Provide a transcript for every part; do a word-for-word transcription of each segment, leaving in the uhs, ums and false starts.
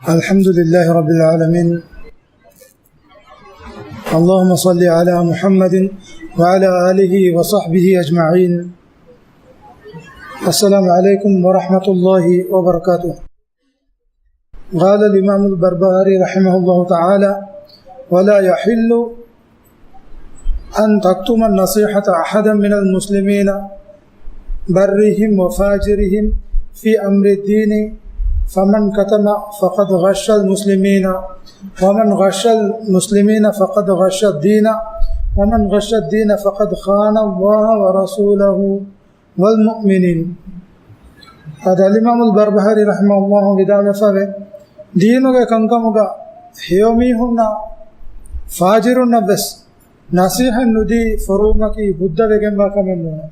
الحمد لله رب العالمين. اللهم صل على محمد وعلى آله وصحبه أجمعين. السلام عليكم ورحمة الله وبركاته. قال الإمام البربهاري رحمه الله تعالى: ولا يحل أن تكتم النصيحة أحدا من المسلمين برهم وفاجرهم في أمر الدين، فمن كتم فقد غش المسلمين، ومن غش المسلمين فقد غش الدين، ومن غش الدين فقد خان الله ورسوله والمؤمنين. އަދި އަލްއިމާމުލް ބަރްބަހާރީ ރަޙިމަހުﷲ ވިދާޅުވެފަވޭ، ދީނުގެ ކަންކަމުގަ ހެޔޮމީހުންނަށް ފާޖިރުންނަށްވެސް ނަސީހަތް ނުދީ ފޮރުވުމަކީ ހުއްދަވެގެންވާ ކަމެއް ނޫނެ.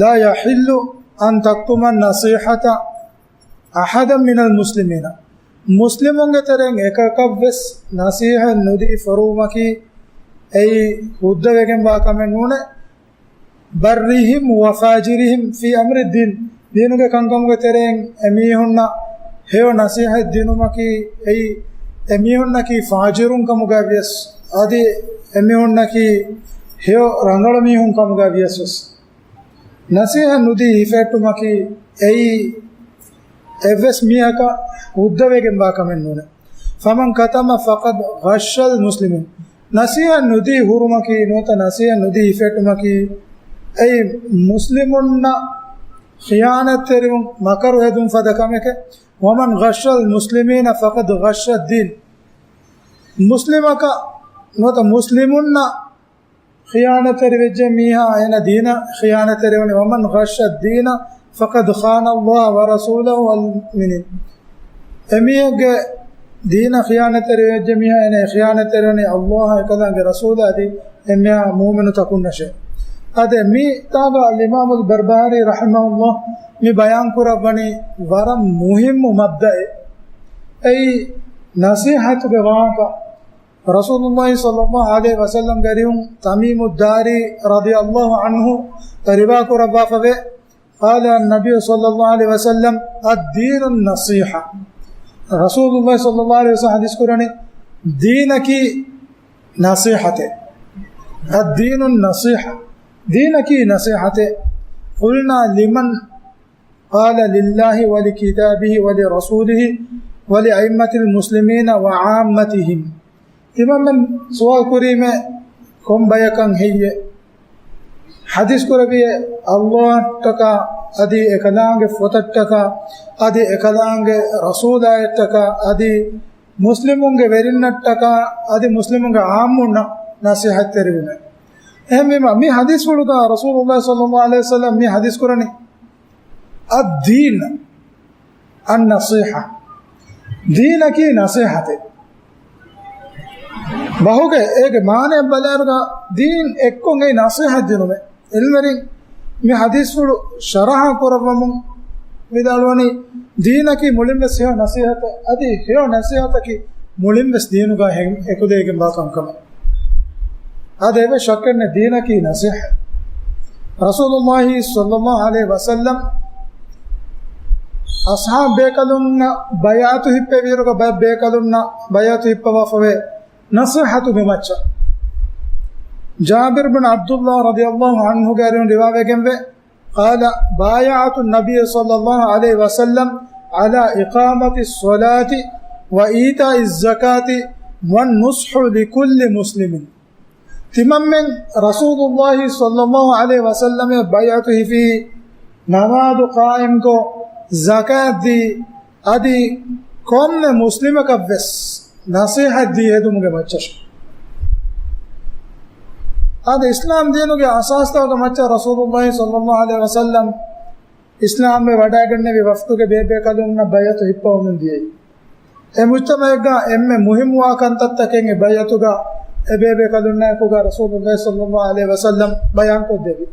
لا يحل أن تكتم النصيحة أحدا من المسلمين. މުސްލިމުންގެ ތެރެއިން އެކަކަށްވެސް ނަސީހަތް ނުދީ ފޮރުވުމަކީ އެއީ ހުއްދަވެގެންވާ ކަމެއް ނޫނެ. برهم وفاجرهم في أمر الدين، ދީނުގެ ކަންކަމުގެ ތެރެއިން އެމީހުންނަށް ހެޔޮ ނަސީހަތް ދިނުމަކީ އެއީ އެމީހުންނަކީ ފާޖިރުން ކަމުގައި ވިޔަސް، އަދި އެމީހުންނަކީ ހެޔޮ ރަނގަޅު މީހުން ކަމުގައި ވިޔަސް ވެސް، ނަސީހަތް ނުދީ ހިފެއްޓުމަކީ އެއީ އެއްވެސް މީހަކަށް ހުއްދަވެގެންވާ ކަމެއް ނޫނެ. فمن كتم فقد غش المسلمين. ނަސީހަތް ނުދީ ހުރުމަކީ، ނުވަތަ ނަސީހަތް ނުދީ ހިފެއްޓުމަކީ، އެއީ މުސްލިމުންނަށް ޚިޔާނަތްތެރިވުން، މަކަރު ހެދުން ފަދަ ކަމެކޭ. ومن غش المسلمين فقد غش الدين. މުސްލިމަކަށް، ނުވަތަ މުސްލިމުންނަށް ޚިޔާނަތްތެރިވެއްޖެ މީހާ އޭނަ ދީނަށް ޚިޔާނަތްތެރިވަނީ. ومن غش الدين فقد خان الله ورسوله والمؤمنين. އެމީހެއްގެ ދީނަށް ޚިޔާނަތްތެރިވެއްޖެ މީހާ އޭނަ ޚިޔާނަތްތެރިވަނީ ﷲ އާ އެކަލާނގެ ރަސޫލާ އަދި އެންމެހާ މުއުމިނުތަކުންނަށޭ. އަދި މި ތާގަ އަލްއިމާމުލް ބަރްބަހާރީ ރަޙިމަހުﷲ މި ބަޔާން ކުރައްވަނީ ވަރަށް މުހިއްމު މަބްދައެއް. އެއީ ނަސީހަތުގެ ވާހަކަ. ރަސޫލުﷲ ޞައްލަﷲ ޢަލައިހި ވަސައްލަމްގެ އަރިހުން ތަމީމުއްދާރީ ރަޟިޔަﷲ ޢަންހު ރިވާ ކުރައްވާފަވޭ، قال النبي صلى الله عليه وسلم، الدين النصيحة. ރަސޫލުﷲ ޞައްލަﷲ ޢަލައިހި ވަސައްލަމް ޙަދީޘް ކުރަނީ، ދީނަކީ ނަޞީޙަތޭ. الدين النصيحة. ދީނަކީ ނަޞީޙަތޭ. قلنا لمن؟ قال لله ولكتابه ولرسوله ولأئمة المسلمين وعامتهم. ތިމަންމެން ސުވާލު ކުރީމޭ، ކޮން ބަޔަކަށް ހެއްޔޭ؟ ޙަދީޘް ކުރެއްވިއޭ، ﷲ އަށްޓަކާ އަދި އެކަލާނގެ ފޮތަށްޓަކާ އަދި އެކަލާނގެ ރަސޫލާއަށްޓަކާ އަދި މުސްލިމުންގެ ވެރިންނަށްޓަކާ އަދި މުސްލިމުންގެ ޢާއްމުންނަށް ނަޞީޙަތްތެރިވުމޭ. އެހެންވީމަ، މި ޙަދީޘްފުޅުގަ ރަސޫލުﷲ ޞައްލަﷲ ޢަލައިހި ވަސައްލަމް މި ޙަދީޘް ކުރަނީ، الدين النصيحة. ދީނަކީ ނަޞީޙަތޭ. ބަހުގެ އޭގެ މާނައަށް ބަލާއިރުގަ ދީން އެއްކޮށް އެއީ ނަޞީޙަތް ދިނުމޭ. ޢިލްމުވެރިން މި ޙަދީޘްފުޅު ޝަރަޙަ ކުރައްވަމުން ވިދާޅުވަނީ، ދީނަކީ މުޅިންވެސް ހެޔޮ ނަޞީޙަތެއް. އަދި ހެޔޮ ނަޞީޙަތަކީ މުޅިންވެސް ދީނުގަ ހެ-، އެކުލެވިގެންވާ ކަންކަމެއް. އާދެ، އެއްވެސް ޝައްކެއް ނެތް، ދީނަކީ ނަޞީޙަތް. ރަސޫލުﷲ ޞައްލަﷲ ޢަލައިހި ވަސައްލަމް އަޞްޙާބު ބޭކަލުންނަށް ބައިޢަތު ހިއްޕެވިއިރުގަ ބައެއް ބޭކަލުންނަށް ބައިޢަތު ހިއްޕަވާފަވޭ ނަޞޭޙަތުގެ މައްޗަށް. ޖާބިރު ބިން ޢަބްދުﷲ ރަޟިޔަﷲ ޢަންހުގެ އަރިހުން ރިވާވެގެންވޭ، قال: بايعت النبي صلى الله عليه وسلم على إقامة الصلاة وإيتاء الزكاة والنصح لكل مسلم. ތިމަންމެން ރަސޫލުﷲ ޞައްލަﷲ ޢަލައިހި ވަސައްލަމަށް ބައިޢަތު ހިފީ، ނަމާދު ޤާއިމްކޮށް، ޒަކާތް ދީ، އަދި ކޮންމެ މުސްލިމަކަށްވެސް ނަޞޭޙަތް ދީ ހެދުމުގެ މައްޗަށް. އާދެ، އިސްލާމް ދީނުގެ އަސާސްތަކުގެ މައްޗަށް ރަސޫލުﷲ ޞައްލަﷲ ޢަލައިހި ވަސައްލަމް އިސްލާމްވެ ވަޑައިގެންނެވި ވަފްދުގެ ބޭބޭކަލުންނަށް ބައިޢަތު ހިއްޕަވަމުން ދިޔައީ. އެ މުޖްތަމަޢެއްގަ އެންމެ މުހިއްމުވާ ކަންތައްތަކެއް އެ ބައިޢަތުގަ އެ ބޭބޭކަލުންނާއެކުގަ ރަސޫލުﷲ ޞައްލަﷲ ޢަލައިހި ވަސައްލަމް ބަޔާންކޮށްދެއްވި.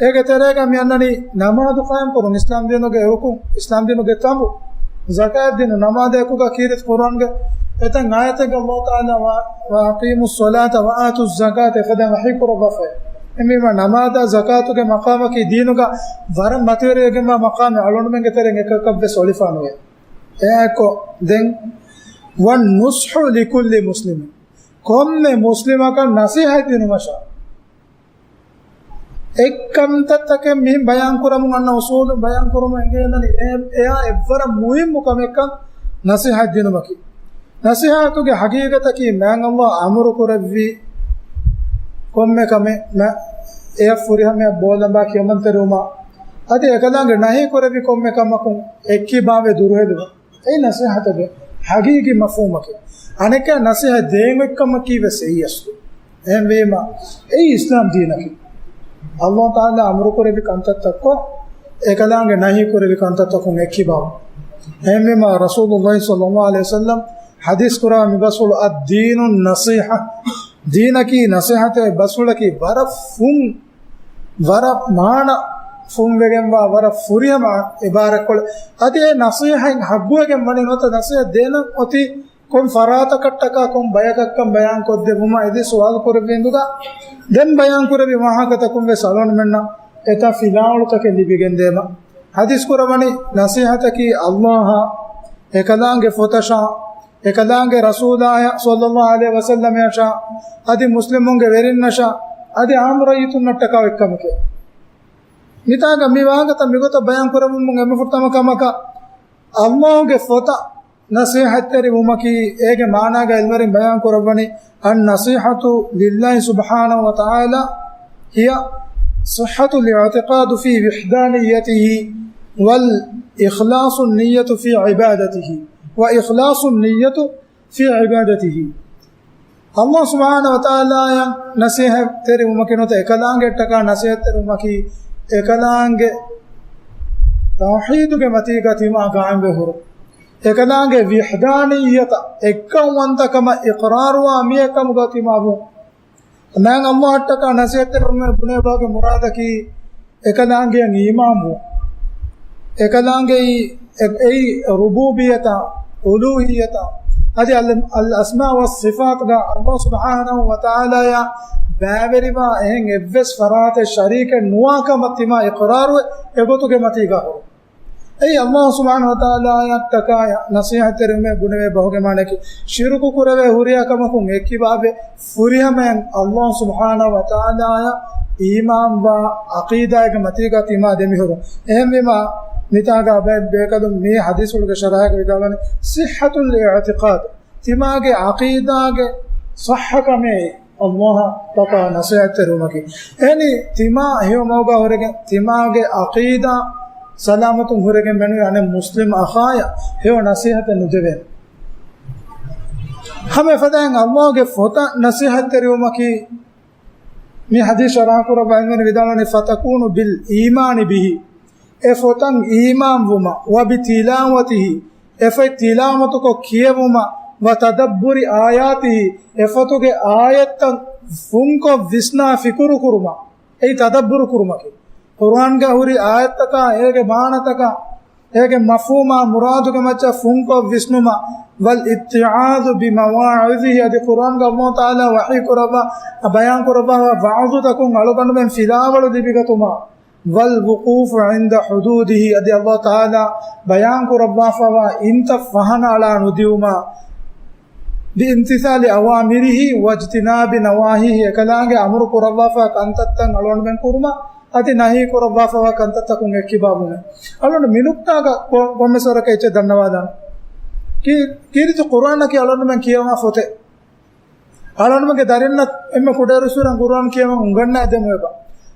އޭގެ ތެރޭގަ މި އަންނަނީ ނަމާދު ޤާއިމްކުރުން، އިސްލާމް ދީނުގެ ރުކުން، އިސްލާމް ދީނުގެ ތަނބު، ޒަކާތް ދިނުން، ނަމާދާއެކުގަ ކީރިތި ޤުރްއާންގެ އެތައް އާޔަތެއްގަ ﷲ ތަޢާލާ، ވަ-، وأقيموا الصلاة وآتوا الزكاة އެފަދައިން ވަޙީކުރައްވާފައި. އެހެންވީމަ، ނަމާދާ ޒަކާތުގެ މަޤާމަކީ ދީނުގަ ވަރަށް މަތިވެރިވެގެންވާ މަޤާމެއް، އަޅުގަނޑުމެންގެ ތެރެއިން އެކަކަށްވެސް އޮޅިފާނުވޭ. އެއާއެކު ދެން، والنصح لكل مسلم، ކޮންމެ މުސްލިމަކަށް ނަސީހަތް ދިނުމަށާ. އެއްކަންތައްތަކެއް މިހިން ބަޔާން ކުރަމުން އަންނަ އުސޫލުން ބަޔާން ކުރުމަށް އެނގޭނަނީ، އެ-، އެއާ އެއްވަރަށް މުހިއްމު ކަމެއްކަން ނަސީހަތް ދިނުމަކީ. ނަސީހަތުގެ ހަގީގަތަކީ މާތް ﷲ އަމުރު ކުރެއްވި ކޮންމެ ކަމެއް މަ-، އެއަށް ފުރިހަމައަށް ބޯލަނބާ ކިޔަމަންތެރިވުމާ، އަދި އެކަލާނގެ ނަހީ ކުރެއްވި ކޮންމެ ކަމަކުން އެއްކިބާވެ ދުރުހެލުމަށް. އެއީ ނަސޭހަތުގެ ހަގީގީ މަފްހޫމަކީ. އަނެއްކާ ނަސޭހަތް ދޭން އޮތްކަމަކީ ވެސް އެއީ އަސްލު. އެހެންވީމަ، އެއީ އިސްލާމް ދީނަކީ. ﷲ ތަޢާލާ އަމުރުކުރެއްވި ކަންތައްތައްކޮށް، އެކަލާނގެ ނަހީކުރެއްވި ކަންތައްތަކުން އެއްކިބާވުން. އެހެންވީމަ، ރަސޫލުﷲ ޞައްލަﷲ ޢަލައިހި ވަސައްލަމް ޙަދީޘް ކުރާ މި ބަސްފުޅު، الدين النصيحة، ދީނަކީ ނަސޭހަތޭ ބަސްފުޅަކީ ވަރަށް ފުން، ވަރަށް މާނަ ފުންވެގެންވާ، ވަރަށް ފުރިހަމަ އިބާރާތްކޮޅެއް. އަދި އެ ނަސީހަތް ޙައްޤުވެގެން ވަނީ ނުވަތަ ނަސީހަތް ދޭނަން އޮތީ ކޮން ފަރާތަކަށްޓަކާ ކޮން ބަޔަކަށްކަން ބަޔާން ކޮށްދެއްވުމަށް އެދި ސުވާލު ކުރެއްވި އިނދުގަ، ދެން ބަޔާން ކުރެއްވި ވާހަކަތަކުން ވެސް އަޅުގަނޑުމެންނަށް އެތާ ފިލާވަޅުތަކެއް ލިބިގެންދޭމަ. ޙަދީޘް ކުރައްވަނީ ނަސީހަތަކީ ﷲ އާ، އެކަލާނގެ ފޮތަށާ، އެކަލާނގެ ރަސޫލާޔަށް ޞައްލަﷲ ޢަލައިހި ވަސައްލަމަޔަށާ، އަދި މުސްލިމުންގެ ވެރިންނަށާ، އަދި ޢާއްމު ރައްޔިތުންނަށްޓަކާ އޮތްކަމެކޭ. މިތާގަ މި ވާހަކަތައް މިގޮތަށް ބަޔާން ކުރަމުން އެންމެ ފުރަތަމަ ކަމަކަށް، ﷲ ގެ ފޮތަށް ނަސޭހަތްތެރި ވުމަކީ، އޭގެ މާނާގަ އިލްމުވެރިން ބަޔާން ކުރައްވަނީ، النصيحة لله سبحانه وتعالى هي صحة الاعتقاد في وحدانيته والإخلاص النية في عبادته، والإخلاص النية في عبادته. ﷲ ސުބްޙާނަހޫ ވަތަޢާލާޔަށް ނަސޭހަތްތެރިވުމަކީ ނުވަތަ އެކަލާނގެއަށްޓަކާ ނަސޭހަތްތެރިވުމަކީ، އެކަލާނގެ ތައުޙީދުގެ މަތީގަ ތިމާ ގާއިމްވެ ހުރުން. އެކަލާނގެ ވިޙްދާނިއްޔަތަށް، އެއްކައުވަންތަކަމަށް އިޤްރާރުވާ މީހެއްކަމުގަ ތިމާ ވުން. މާތް ﷲއަށްޓަކާ ނަސޭހަތްތެރިވުމޭ ބުނޭ ބަހުގެ މުރާދަކީ، އެކަލާނގެއަށް އީމާންވުން. އެކަލާނގެއީ، އެ-، އެއީ ރުބޫބިއްޔަތާ، އުލޫހިއްޔަތާ، އަދި އަލް-، އަލް އަސްމާ ވައް ޞިފާތުގަ ﷲ ސުބްޙާނަހޫ ވަތަޢާލާޔާ ބައިވެރިވާ އެހެން އެއްވެސް ފަރާތެއް ޝަރީކެއް ނުވާ ކަމަށް ތިމާ އިޤްރާރުވެ، އެގޮތުގެ މަތީގަ ހުރުން. އެއީ ﷲ ސުބްޙާނަހޫ ވަތަޢާލާއަށްޓަކާ ނަސޭހަތްތެރިވުމޭ ބުނެވޭ ބަހުގެ މާނައަކީ، ޝިރުކު ކުރެވޭ ހުރިހާ ކަމަކުން އެއްކިބާވެ، ފުރިހަމައިން ﷲ ސުބްޙާނަހޫ ވަތަޢާލާއަށް އީމާންވާ ޢަޤީދާއެއްގެ މަތީގަ ތިމާ ދެމިހުރުން. އެހެންވީމަ، މިތާގަ ބައެއް ބޭކަލުން މި ޙަދީޘްފުޅުގެ ޝަރަޙައިގަ ވިދާޅުވަނީ، صحة الاعتقاد، ތިމާގެ ޢަޤީދާގެ ޞައްޙަކަމޭ ﷲއަށްޓަކާ ނަސޭހަތްތެރިވުމަކީ. އެހެނީ، ތިމާ ހެޔޮ މަގުގަ ހުރެގެން، ތިމާގެ ޢަޤީދާ ސަލާމަތުން ހުރެގެން މެނުވީ އަނެއް މުސްލިމް އަޚާޔަށް ހެޔޮ ނަސޭހަތެއް ނުދެވޭނެ. ހަމަ އެފަދައިން ﷲގެ ފޮތަށް ނަސޭހަތްތެރިވުމަކީ، މި ޙަދީޘް ޝަރަޙަ ކުރައްވާ އިލްމުވެރިން ވިދާޅުވަނީ، فتكون بالإيمان به، އެ ފޮތަށް އީމާންވުމަށް، وبتلاوته، އެ ފޮތް ތިލާވަތުކޮށް ކިޔެވުމަށް، وتدبر آياته، އެ ފޮތުގެ އާޔަތްތައް ފުންކޮށް ވިސްނާ ފިކުރު ކުރުމަށް، އެއީ ތަދައްބުރު ކުރުމަކީ. ޤުރުއާންގަ ހުރި އާޔަތްތަކާ، އޭގެ މާނަތަކާ، އޭގެ މަފްހޫމާ މުރާދުގެ މައްޗަށް ފުންކޮށް ވިސްނުމަށް، والاتعاظ بمواعظه، އަދި ޤުރުއާންގަ ﷲ ތަޢާލާ ވަޙީ ކުރައްވާ، ބަޔާން ކުރައްވާ ވަޢުޡުތަކުން އަޅުގަނޑުމެން ފިލާވަޅު ލިބިގަތުމަށް، والوقوف عند حدوده، އަދި ﷲ ތަޢާލާ ބަޔާން ކުރައްވާފަވާ އިންތައް ފަހަނައަޅާ ނުދިއުމަށް، بامتثال أوامره واجتناب نواهيه، އެކަލާނގެ އަމުރު ކުރައްވާފަ ކަންތައްތައް އަޅުގަނޑުމެން ކުރުމަށް، އަދި ނަހީ ކުރައްވާފަވާ ކަންތައްތަކުން އެއްކިބާވުމެއް. އަޅުގަނޑު މި ނުކްތާގަ ކޮ-، ކޮންމެސް ވަރަކަށް އެއްޗެއް ދަންނަވާލާނަން. ކީ-، ކީރިތި ޤުރުއާނަކީ އަޅުގަނޑުމެން ކިޔަވާ ފޮތެއް. އަޅުގަނޑުމެންގެ ދަރިންނަށް އެންމެ ކުޑައިރުއްސުރެން ޤުރުއާން ކިޔަވަން އުނގަންނައިދެމު އެބަ.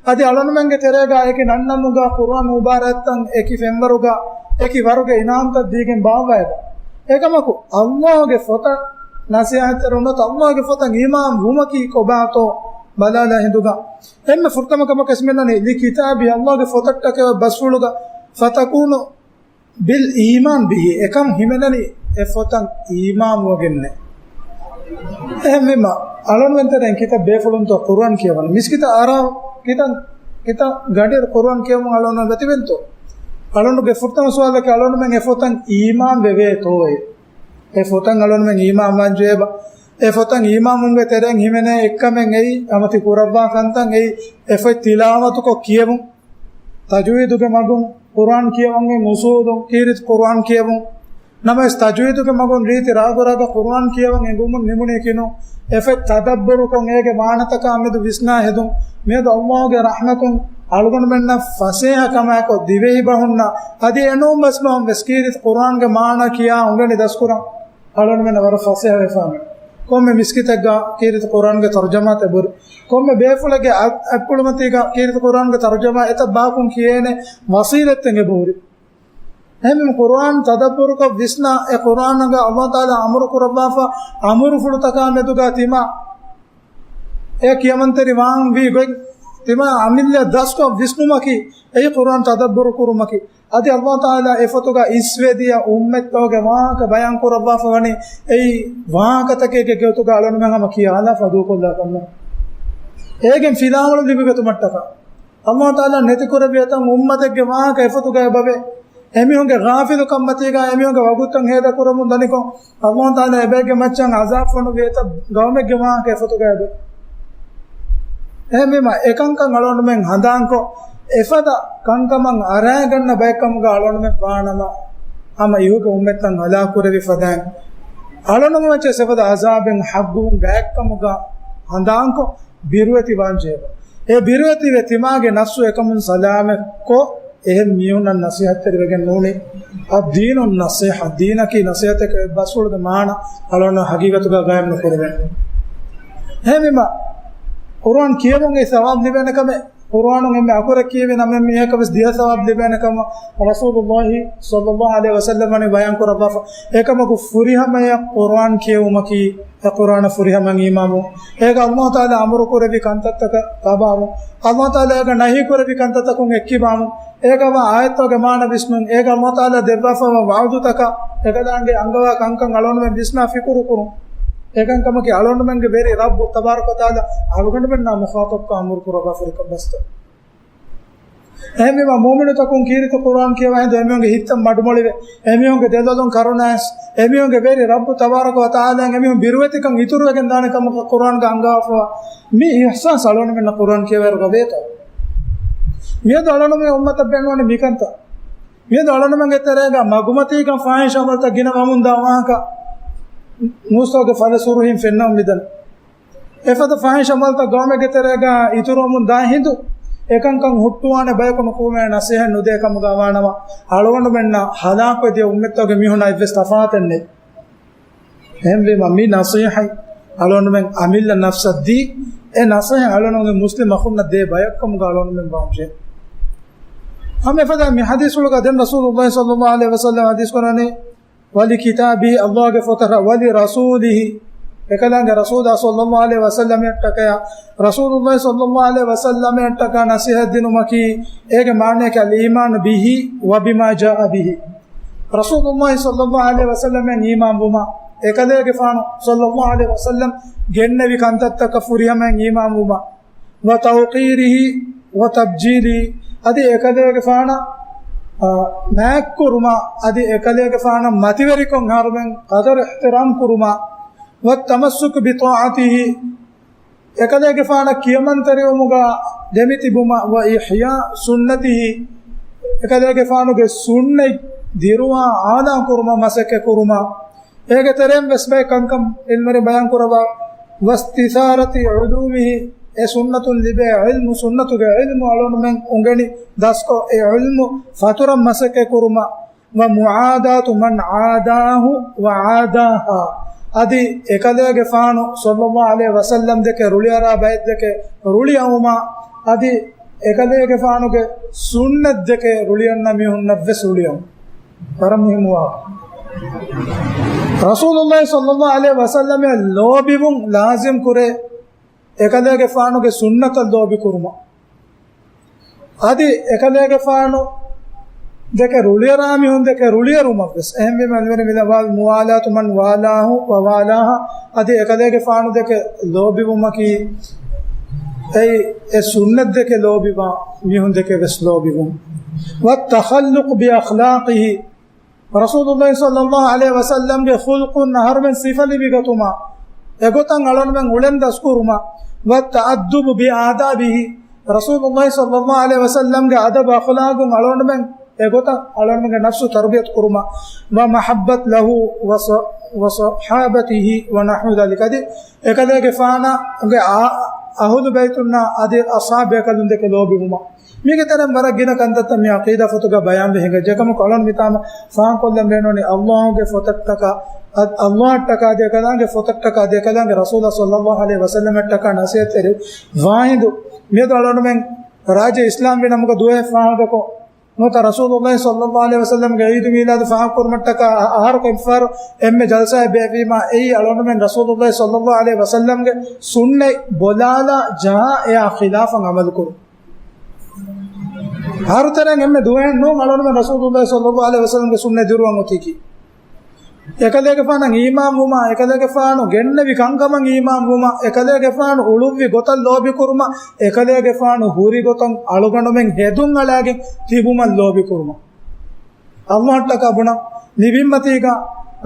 އަދި އަޅުގަނޑުމެންގެ ތެރޭގަ އެކި ނަންނަމުގަ ޤުރުއާން މުބާރާތްތައް އެކި ފެންވަރުގަ އެކި ވަރުގެ އިނާމްތައް ދީގެން ބާއްވައިބަ. އެކަމަކު، ﷲގެ ފޮތަށް ނަސޭހަތްތެރިވުން ނުވަތަ ﷲގެ ފޮތަށް އީމާން ވުމަކީ ކޮބާތޯ ބަލާލާ ހިނދުގަ، އެންމެ ފުރަތަމަ ކަމަކަށް މިނަނީ، لكتاب، ﷲގެ ފޮތަށްޓަކައި ބަސްފުޅުގަ، فتكون بالإيمان به، އެކަން ހިމެނެނީ އެ ފޮތަށް އީމާންވެގެންނޭ. އެހެންވީމަ، އަޅުގަނޑުމެން ތެރެއިން ކިތައް ބޭފުޅުންތޯ ޤުރުއާން ކިޔަވަނީ؟ މިސްކިތަށް އަރާ ކިތައް، ކިތައް ގަޑިއިރު ޤުރުއާން ކިޔަވަން އަޅުގަނޑު ދަތިވެންތޯ؟ އަޅުގަނޑުގެ ފުރަތަމަ ސުވާލަކީ، އަޅުގަނޑުމެން އެ ފޮތަށް އީމާން ވެވޭތޯއޭ؟ އެ ފޮތަށް އަޅުގަނޑުމެން އީމާން ވާން ޖެހޭބަ؟ އެ ފޮތަށް އީމާންވުމުގެ ތެރެއިން ހިމެނޭ އެއްކަމެއް އެއީ، އަމަތި ކުރައްވާ ކަންތައް އެއީ، އެ ފޮތް ތިލާވަތުކޮށް ކިޔެވުން. ތަޖުވީދުގެ މަގުން ޤުރުއާން ކިޔަވަން އޮތް އުސޫލުން ކީރިތި ޤުރުއާން ކިޔެވުން. ނަމަވެސް ތަޖްވީދުގެ މަގުން ރީތި ރާގުރާގަ ޤުރުއާން ކިޔަވަން އެނގުމުން ނިމުނީ ކިނު، އެފަދަ ތަދައްބުރުކޮށް އޭގެ މާނަތަކާ މެދު ވިސްނާ ހެދުން. މިއަދު ﷲ ގެ ރަޙްމަތުން އަޅުގަނޑުމެންނަށް ފަސޭހަ ކަމާއެކު ދިވެހި ބަހުންނަށް އަދި އެނޫން ބަސް ބަހުން ވެސް ކީރިތި ޤުރުއާންގެ މާނަ ކިޔާ އުނގެނި ދަސްކުރަން އަޅުގަނޑުމެންނަށް ވަރަށް ފަސޭހަ ވެފާމެ. ކޮންމެ މިސްކިތެއްގަ ކީރިތި ޤުރުއާންގެ ތަރުޖަމާތައް އެބަހުރި. ކޮންމެ ބޭފުޅެއްގެ އަތް-، އަތްޕުޅުމަތީގަ ކީރިތި ޤުރުއާންގެ ތަރުޖަމާ އެތައް ބާކުން ކިޔޭނެ ވަސީލަތްތައް އެބަހުރި. އެހެންވީމަ ޤުރުއާން ތަދައްބުރުކޮށް ވިސްނާ، އެ ޤުރުއާނަށް ﷲ ތަޢާލާ އަމުރު ކުރައްވާފަ އަމުރުފުޅުތަކާ މެދުގަ ތިމާ އެ ކިޔަމަންތެރި ވާން ވީ ގޮތް، ތިމާ އަމިއްލަ ދަސްކޮށް ވިސްނުމަކީ އެއީ ޤުރުއާން ތަދައްބުރު ކުރުމަކީ. އަދި ﷲ ތަޢާލާ އެފޮތުގަ އިސްވެދިޔަ އުއްމަތްތަކުގެ ވާހަކަ ބަޔާން ކުރައްވާފަ ވަނީ އެއީ ވާހަކަތަކެއްގެ ގޮތުގަ އަޅުގަނޑުމެން ހަމަ ކިޔާލާ ފަދޫކޮށްލާ ކަމަށް. އޭގެން ފިލާވަޅު ލިބިގަތުމަށްޓަކާ ﷲ ތަޢާލާ ނެތިކުރެއްވި އެތައް އުއްމަތެއްގެ ވާހަކަ އެފޮތުގަ އެބަވޭ. އެމީހުންގެ ޣާފިލުކަންމަތީގަ އެމީހުންގެ ވަގުތުތައް ހޭދަކުރަމުން ދަނިކޮށް، ﷲ ތަޢާލާ އެބައެއްގެ މައްޗަށް ޢަޒާބު ފޮނުއްވި އެތައް ގައުމެއްގެ ވާހަކަ އެފޮތުގަ އެބަ. އެހެންވީމަ، އެކަންކަން އަޅުގަނޑުމެން ހަނދާންކޮށް، އެފަދަ ކަންކަމަށް އަރާގަންނަ ބައެއްކަމުގަ އަޅުގަނޑުމެން ވާނަމަ، ހަމަ އިހުގެ އުއްމަތްތައް ހަލާކުކުރެއްވި ފަދައިން، އަޅުގަނޑުމެން މައްޗަށް އެފަދަ ޢަޒާބެއް ޙައްޤުވުން ގާތްކަމުގަ ހަނދާންކޮށް، ބިރުވެތިވާންޖެހޭ. އެ ބިރުވެތިވެ ތިމާގެ ނަފްސު އެކަމުން ސަލާމަތްކޮށް، އެހެން މީހުންނަށް ނަޞޭޙަތްތެރިވެގެން ނޫނީ. އައްދީނު ނަޞޭޙަ، ދީނަކީ ނަޞޭޙަތެކޭ. އެ ބަސްފުޅުގެ މާނަ އަޅުގަނޑު ޙަޤީޤަތުގަ ގާއިމް ނުކުރެވޭނެ. އެހެންވީމަ، ޤުރުއާން ކިޔެވުން އެ ޘަވާބު ލިބޭނެ ކަމެއް، ޤުރުއާނުން އެންމެ އަކުރެއް ކިޔެވި ނަމެއް މީހަކަށް ވެސް ދިހަ ޘަވާބު ލިބޭނެ ކަމަށް ރަސޫލުﷲ ޞައްލަﷲ ޢަލައިހި ވަސައްލަމަ ވަނީ ބަޔާން ކުރައްވާފަ. އެކަމަކު ފުރިހަމަޔަށް ޤުރުއާން ކިޔެވުމަކީ އެ ޤުރުއާނަށް ފުރިހަމައިން އީމާންވުން، އޭގަ ﷲ ތަޢާލާ އަމުރު ކުރެއްވި ކަންތައްތަކަށް ތަބާވުން، ﷲ ތަޢާލާ އޭގަ ނަހީ ކުރެއްވި ކަންތައްތަކުން އެއްކިބާވުން، އޭގަވާ އާޔަތްތަކުގެ މާނަ ވިސްނުން، އޭގަ ﷲ ތަޢާލާ ދެއްވާފައިވާ ވަޢުދުތަކަށް އެކަލާނގެ އަންގަވާ ކަންކަން އަޅުގަނޑުމެން ވިސްނާ ފިކުރު ކުރުން. އެކަންކަމަކީ އަޅުގަނޑުމެންގެ ވެރި ރައްބު ތަބާރަކަ ވަތަޢާލާ އަޅުގަނޑުމެންނާ މުޚާޠަބްކޮށް އަމުރު ކުރައްވާފައި ކަންތައް. އެހެންވީމަ، މުއުމިނުތަކުން ކީރިތި ޤުރުއާން ކިޔަވާ ހިނދު އެމީހުންގެ ހިތްތައް މަޑުމޮޅިވެ، އެމީހުންގެ ދެލޮލުން ކަރުނަޔަސް، އެމީހުންގެ ވެރި ރައްބު ތަބާރަކަ ވަތަޢާލާއިން އެމީހުން ބިރުވެތިކަން އިތުރުވެގެން ދާނެ ކަމަކަށް ޤުރުއާންގަ އަންގާފަ. މި އިޙްސާސް އަޅުގަނޑުމެންނަށް ޤުރުއާން ކިޔަވާއިރުގަ ވޭތޯ؟ މިއަދު އަޅުގަނޑުމެން އުއްމަތަށް ބޭނުންވަނީ މިކަންތައް. މިއަދު އަޅުގަނޑުމެންގެ ތެރޭގަ މަގުމަތީގަ ފާޙިޝް ޢަމަލުތައް ގިނަ ވަމުން ދާ ވާހަކަ ނޫސްތަކުގެ ފަލަ ސުރުހިން ފެންނަމުން މިދަނީ. އެފަދަ ފާޙިޝް ޢަމަލުތައް ގައުމެއްގެ ތެރޭގަ އިތުރުވަމުން ދާ ހިނދު، އެކަންކަން ހުއްޓުވާނެ ބަޔަކު ނުކުރުމޭ ނަޞޭޙަތް ނުދޭ ކަމުގަ ވާނަމަ، އަޅުގަނޑުމެންނަށް ހަލާކުވެދިޔަ އުއްމަތްތަކުގެ މީހުންނާ އެއްވެސް ތަފާތެއް ނެތް. އެހެންވީމަ، މި ނަޞޭޙަތް އަޅުގަނޑުމެން އަމިއްލަ ނަފްސަށް ދީ، އެ ނަޞޭޙަތް އަޅުގަނޑުގެ މުސްލިމް އަޚުންނަށް ދޭ ބަޔަކު ކަމުގަ އަޅުގަނޑުމެން ވާންޖެހޭ. ހަމަ އެފަދަ މި ޙަދީޘްފުޅުގަ ދެން ރަސޫލުﷲ ޞައްލަﷲ ޢަލައިހި ވަސައްލަމަ ޙަދީޘް ކުރަނީ، ވަލި ކިތާބިހި، ﷲގެ ފޮތަށް، ވަލި ރަސޫލިހި، އެކަލާނގެ ރަސޫލާ ޞައްލަﷲ ޢަލައިހި ވަސައްލަމައަށްޓަކައި، ރަސޫލުﷲ ޞައްލަﷲ ޢަލައިހި ވަސައްލަމައަށްޓަކާ ނަޞޭޙަތް ދިނުމަކީ، އޭގެ މާނައަކީ އަލްއީމާނު ބިހި ވަބިމާ ޖާއަ ބިހި. ރަސޫލުﷲ ޞައްލަﷲ ޢަލައިހި ވަސައްލަމައަށް އީމާންވުމާ، އެކަލޭގެފާނު ޞައްލަﷲ ޢަލައިހި ވަސައްލަމް ގެންނެވި ކަންތައްތަކަށް ފުރިހަމައިން އީމާންވުމާ، ވަތައުޤީރިހި ވަތަބްޖީލިހި، އަދި އެކަލޭގެފާނަށް، އާ، މާތްކުރުމާ، އަދި އެކަލޭގެފާނަށް މަތިވެރިކަން ހަރުމެން ޤަދަރު އިޙްތިރާމް ކުރުމާ، ވައްތަމައްސުކު ބިޠާޢަތިހި، އެކަލޭގެފާނަށް ކިޔަމަންތެރިވުމުގަ ދެމިތިބުމަށް، ވައިޙްޔާ ސުންނަތިހި، އެކަލޭގެފާނުގެ ސުންނަތް ދިރުވާ އާލާ ކުރުމަށް މަސައްކަތް ކުރުމަށް. އޭގެ ތެރެއިން ވެސް ބައެއް ކަންކަން ޢިލްމުވެރިން ބަޔާން ކުރައްވާ، ވައިސްތިޘާރަތި ޢުލޫމިހި، އެ ސުންނަތުން ލިބޭ ޢިލްމު، ސުންނަތުގެ ޢިލްމު އަޅުގަނޑުމެން އުނގެނި ދަސްކޮށް، އެ ޢިލްމު ފަތުރަން މަސައްކަތް ކުރުމަށް، ވަމުޢާދާތު މަން ޢާދާހު ވަޢާދާހާ. އަދި އެކަލޭގެފާނު ޞައްލަﷲ ޢަލައިހި ވަސައްލަމް ދެކެ ރުޅިއަރާ ބައެއްދެކެ ރުޅިއައުމާ، އަދި އެކަލޭގެފާނުގެ ސުންނަތް ދެކެ ރުޅިއަންނަ މީހުންނަށް ވެސް ރުޅިއައުން. ވަރަށް މުހިއްމު ވާހަކަ. ރަސޫލުﷲ ޞައްލަﷲ ޢަލައިހި ވަސައްލަމަށް ލޯބިވުން ލާޒިމް ކުރޭ، އެކަލޭގެފާނުގެ ސުންނަތަށް ލޯބި ކުރުމަށް. އަދި އެކަލޭގެފާނު ދެކެ ރުޅިއަރާ މީހުން ދެކެ ރުޅިއެރުމަށް ވެސް. އެހެންވީމަ މުވާލާތު މަން ވާލާހު ވަވާލާހާ، އަދި އެކަލޭގެފާނު ދެކެ ލޯބިވުމަކީ، އެއީ އެ ސުންނަތް ދެކެ ލޯބިވާ މީހުން ދެކެ ވެސް ލޯބިވުން. ވައްތަޚައްލުޤު ބިއަޚްލާޤިހި، ރަސޫލުﷲ ޞައްލަﷲ ޢަލައިހި ވަސައްލަމްގެ ޚުލްޤުން އަހަރުމެން ސިފަ ލިބިގަތުމަށް، އެގޮތަށް އަޅުގަނޑުމެން އުޅެން ދަސްކުރުމަށް، ވައްތައައްދުބު ބިއާދާބިހި، ރަސޫލުﷲ ޞައްލަﷲ ޢަލައިހި ވަސައްލަމްގެ އަދަބު އަޚްލާޤުން އަޅުގަނޑުމެން އެގޮތަށް އަޅުގަނޑުމެންގެ ނަފްސު ތަރުބިޔަތު ކުރުމަށް، ومحبة له وص-، وصحابته ونحو ذلك، އަދި އެކަލޭގެފާނަށްގެ އާ-، އަހުލު ބައިތުންނާ އަދި އަޞްޙާބު ބޭކަލުން ދެކެ ލޯބިވުމަށް. މީގެ ތެރެއިން ވަރަށް ގިނަ ކަންތައްތައް މި ޢަޤީދާ ފޮތުގަ ބަޔާންވެ ހިނގައްޖެ. އެކަމަކު އަޅުގަނޑު މިތާމަ ފާހަގަކޮށްލަން ބޭނުނީ ﷲ ގެ ފޮތަށްޓަކާ، އަ-، ﷲ އަށްޓަކާ އަދި އެކަލާނގެ ފޮތަށްޓަކާ އަދި އެކަލާނގެ ރަސޫލާ ޞައްލައްލާހު ޢަލައިހި ވަސައްލަމަށްޓަކާ ނަޞޭޙަތްތެރި ވާހިނދު މިއަދު އަޅުގަނޑުމެން ރާއްޖެ އިސްލާމްވި ނަމުގަ ދުވަހެއް ފާހަގަކޮށް، ނުވަތަ ރަސޫލުﷲ ޞައްލައްލާހު ޢަލައިހި ވަސައްލަމްގެ ޢީދު މީލާދު ފާހަގަކުރުމަށްޓަކާ އަ-، އަހަރަކު އެއްފަހަރު އެންމެ ޖަލްސާއެއް ބޭއްވީމާ، އެއީ އަޅުގަނޑުމެން ރަސޫލުﷲ ޞައްލައްލާހު ޢަލައިހި ވަސައްލަމްގެ ސުންނަތް ބޮލާލާ ޖަހާ އެއާ ޚިލާފަށް ޢަމަލުކުރުން. އަހަރު ތެރެއިން އެންމެ ދުވަހެއް ނޫން އަޅުގަނޑުމެން ރަސޫލުﷲ ޞައްލައްލާހު ޢަލައިހި ވަސައްލަމްގެ ސުންނަތް ދިރުވަން އޮތީކީ. އެކަލޭގެފާނަށް އީމާންވުމާ، އެކަލޭގެފާނު ގެންނެވި ކަންކަމަށް އީމާންވުމާ، އެކަލޭގެފާނު އުޅުއްވި ގޮތަށް ލޯބިކުރުމާ، އެކަލޭގެފާނު ހުރި ގޮތަށް އަޅުގަނޑުމެން ހެދުން އަޅާގެން ތިބުމަށް ލޯބިކުރުމަށް. ﷲ އަށްޓަކާ ބުނަން ލިބިންމަތީގަ،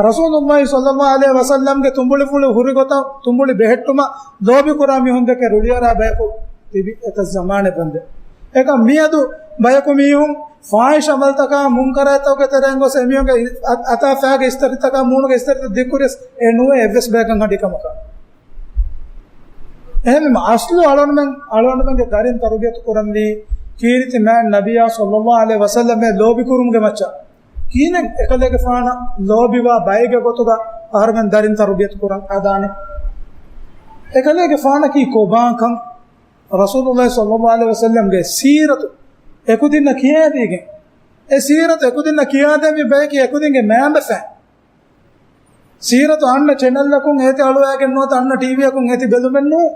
ރަސޫލުﷲ ޞައްލައްލާހު ޢަލައިހި ވަސައްލަމްގެ ތުނބުޅިފުޅު ހުރި ގޮތަށް ތުނބުޅި ބެހެއްޓުމަށް ލޯބިކުރާ މީހުން ދެކެ ރުޅިއަރާ ބަޔަކު ތިބި އެތައް ޒަމާނެއް ވަންދެން. އެކަމް މިއަދު ބަޔަކު މީހުން ފާޙިޝް ޢަމަލުތަކާ، މުންކަރާތްތަކުގެ ތެރެއިން ގޮސް އެމީހުންގެ އަ-، އަތާ ފައިގެ އިސްތަށިތަކާ، މޫނުގެ އިސްތަށިތައް ދިއްކުރިޔަސް އެ ނުވޭ އެއްވެސް ބަޔަކަށް ހަޑި ކަމަކަށް. އެހެންވީމަ އަސްލު އަޅުގަނޑުމެން، އަޅުގަނޑުމެންގެ ދަރިން ތަރުބިޔަތު ކުރަންވީ ކީރިތި މާތް ނަބިއްޔާ ޞައްލައްލާހު ޢަލައިހި ވަސައްލަމަށް ލޯބިކުރުމުގެ މައްޗަށް. ކިހިނެއް އެކަލޭގެފާނަށް ލޯބިވާ ބައެއްގެ ގޮތުގަ އަހަރުމެން ދަރިން ތަރުބިޔަތު ކުރަން ހަދާނެ؟ އެކަލޭގެފާނަކީ ކޮބާކަން ރަސޫލުﷲ ޞައްލައްލާހު ޢަލައިހި ވަސައްލަމްގެ ސީރަތު އެކުދިންނަށް ކިޔާދީގެން، އެ ސީރަތު އެކުދިންނަށް ކިޔާދެއްވި ބަޔަކީ އެކުދިންގެ މައިންބަފައިން. ސީރަތު އަންނަ ޗެނަލްއަކުން އޭތި އަޅުވައިގެން ނުވަތަ އަންނަ ޓީވީއަކުން އޭތި ބެލުމެއް ނޫން.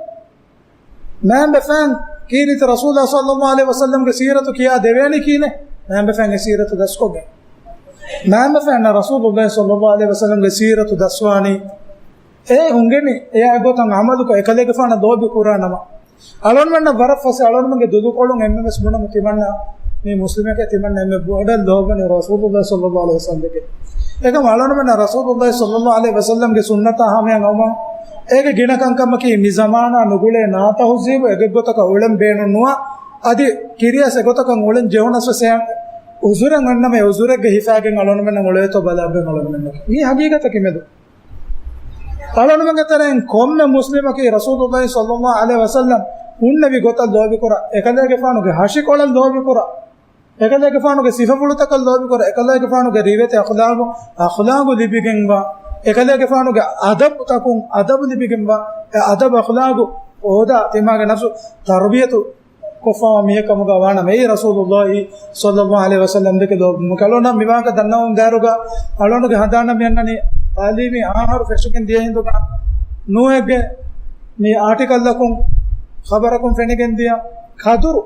މައިންބަފައިން ކީރިތި ރަސޫލާ ޞައްލައްލާހު ޢަލައިހި ވަސައްލަމްގެ ސީރަތު ކިޔާ ދެވޭނީ ކިހިނެއް؟ މައިންބަފައިންގެ ސީރަތު ދަސްކޮށްގެން. މައިންބަފައިންނަށް ރަސޫލުﷲ ޞައްލައްލާހު ޢަލައިހި ވަސައްލަމްގެ ސީރަތު ދަސްވާނީ، އެ އުނގެނި އެއާ ގޮތަށް ޢަމަލުކޮށް އެކަލޭގެފާނަށް ލޯބި ކުރާ ނަމަ. އަޅުގަނޑުމެންނަށް ވަރަށް ފަސޭހަ، އަޅުގަނޑުމެންގެ ދުލުކޮޅުން އެންމެންވެސް ބުނަމު ތިމަންނަ މި މުސްލިމެކޭ، ތިމަންނަ އެންމެ ބޮޑަށް ލޯބިވަނީ ރަސޫލުﷲ ޞައްލައްލާހު ޢަލައިހި ވަސައްލަމް ދެކެ. އެކަމް އަޅުގަނޑުމެންނަށް ރަސޫލުﷲ ޞައްލައްލާހު ޢަލައިހި ވަސައްލަމްގެ ސުންނަތާ ހަމަޔަށް އައުމަށް އޭގެ ގިނަ ކަންކަމަކީ މި ޒަމާނާ ނުގުޅޭ ނާތަހުޒީބު އެގޮތްގޮތަކަށް އުޅެން ބޭނުން ނުވާ، އަދި ކިރިޔަސް އެގޮތަކަށް އުޅެން ޖެހުނަސް ވެސް އެ އުޒުރެއް އޮންނަމަ އެ އުޒުރެއްގެ ހިފާގެން އަޅުގަނޑުމެންނަށް އުޅޭތޯ ބަލާބެން އަޅުގަނޑުމެންނަކީ. މީ ހަގީގަތަކީ މެދު. އަޅުގަނޑުމެންގެ ތެރެއިން ކޮންމެ މުސްލިމަކީ ރަސޫލުﷲ ޞައްލައްލާހު ޢަލައިހި ވަސައްލަމް ހުންނެވި ގޮތަށް ލޯބިކުރާ، އެކަލޭގެފާނުގެ ހަށިކޮޅަށް ލޯބިކުރާ، އެކަލޭގެފާނުގެ ސިފަފުޅުތަކަށް ލޯބިކުރާ، އެކަލޭގެފާނުގެ ރިވެތި އަޚްލާގު، އަޚްލާގު ލިބިގެންވާ، އެކަލޭގެފާނުގެ އަދަބުތަކުން އަދަބު ލިބިގެންވާ، އެ އަދަބު އަޚްލާގު ހޯދާ ތިމާގެ ނަފްސު ތަރުބިޔަތު ކޮށްފަވާ މީހެއް ކަމުގަ ވާނަމަ، އެއީ ރަސޫލުﷲ ޞައްލައްލާހު ޢަލައިހި ވަސައްލަމް ދެކެ ލޯބިވުމަކީ. އަޅުގަނޑަށް މިވާހަކަ ދަންނަވަމުން ދާއިރުގަ އަޅުގަނޑުގެ ހަނދާނަށް މި އަންނަނީ ތަޢުލީމީ އަހަރު ފެށިގެން ދިޔަ ހިނދުގަ ނޫހެއްގެ މި އާޓިކަލްއަކުން، ޚަބަރަކުން ފެނިގެން ދިޔަ ކަދުރު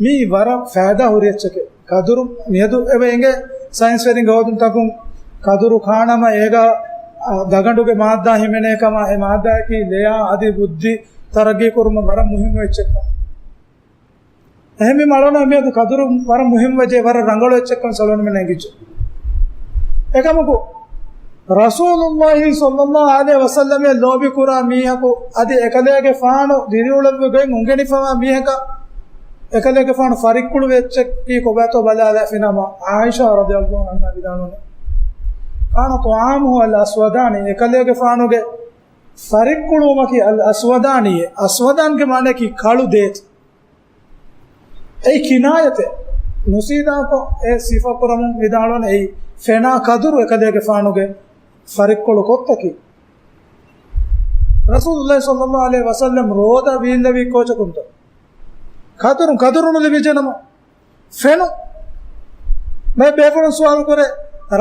މީ ވަރަށް ފައިދާ ހުރި އެއްޗެކޭ. ކަދުރު މިއަދު އެބަ އެނގޭ ސައިންސްވެރިންގެ ހޯދުންތަކުން ކަދުރު ކާނަމަ އޭގަ، އަ، ދަގަނޑުގެ މާއްދާ ހިމެނޭ ކަމަށް، އެ މާއްދާއަކީ ލެޔާ އަދި ބުއްދި ތަރައްގީ ކުރުމަށް ވަރަށް މުހިއްމު އެއްޗެއްކަން. އެހެންވީމަ އަޅުގަނޑަށް މިއަދު ކަދުރު ވަރަށް މުހިންމުވެއްޖެ، ވަރަށް ރަނގަޅު އެއްޗެއްކަން އަޅުގަނޑުމެންނަށް އެނގިއްޖެ. އެކަމަކު، ރަސޫލުﷲ ޞައްލައްލާހު ޢަލައިހި ވަސައްލަމަށް ލޯބިކުރާ މީހަކު އަދި އެކަލޭގެފާނު ދިރިއުޅެވިގެން އުނގެނިފަވާ މީހަކަށް އެކަލޭގެފާނު ފަރިއްކުޅުވި އެއްޗަކީ ކޮބާތޯ ބަލާލައިފިނަމަ، ޢާއިޝާ ރަޟިޔަﷲ ޢަންހާ ވިދާޅުވަނީ، كان طعامه الأسودان، އެކަލޭގެފާނުގެ ފަރިއްކުޅުވުމަކީ އަލް އަސްވަދާނީ، އަސްވަދާންގެ މާނައަކީ ކަޅު ދޭތި. އެއީ ކިނާޔަތެއް. ނުސީދާކޮށް އެ ސިފަކުރަމުން ވިދާޅުވަނީ އެއީ ފެނާ ކަދުރު އެކަލޭގެފާނުގެ ފަރިއްކޮޅު ކޮށްތަކީ. ރަސޫލުﷲ ޞައްލައްލާހު ޢަލައިހި ވަސައްލަމް ރޯދަ ވީއްލެވީ ކޯޗަކުންތޯ؟ ކަދުރު، ކަދުރު ނުލިބިއްޖެނަމަ. ފެނު. މި ބޭފުޅުން ސުވާލު ކުރޭ،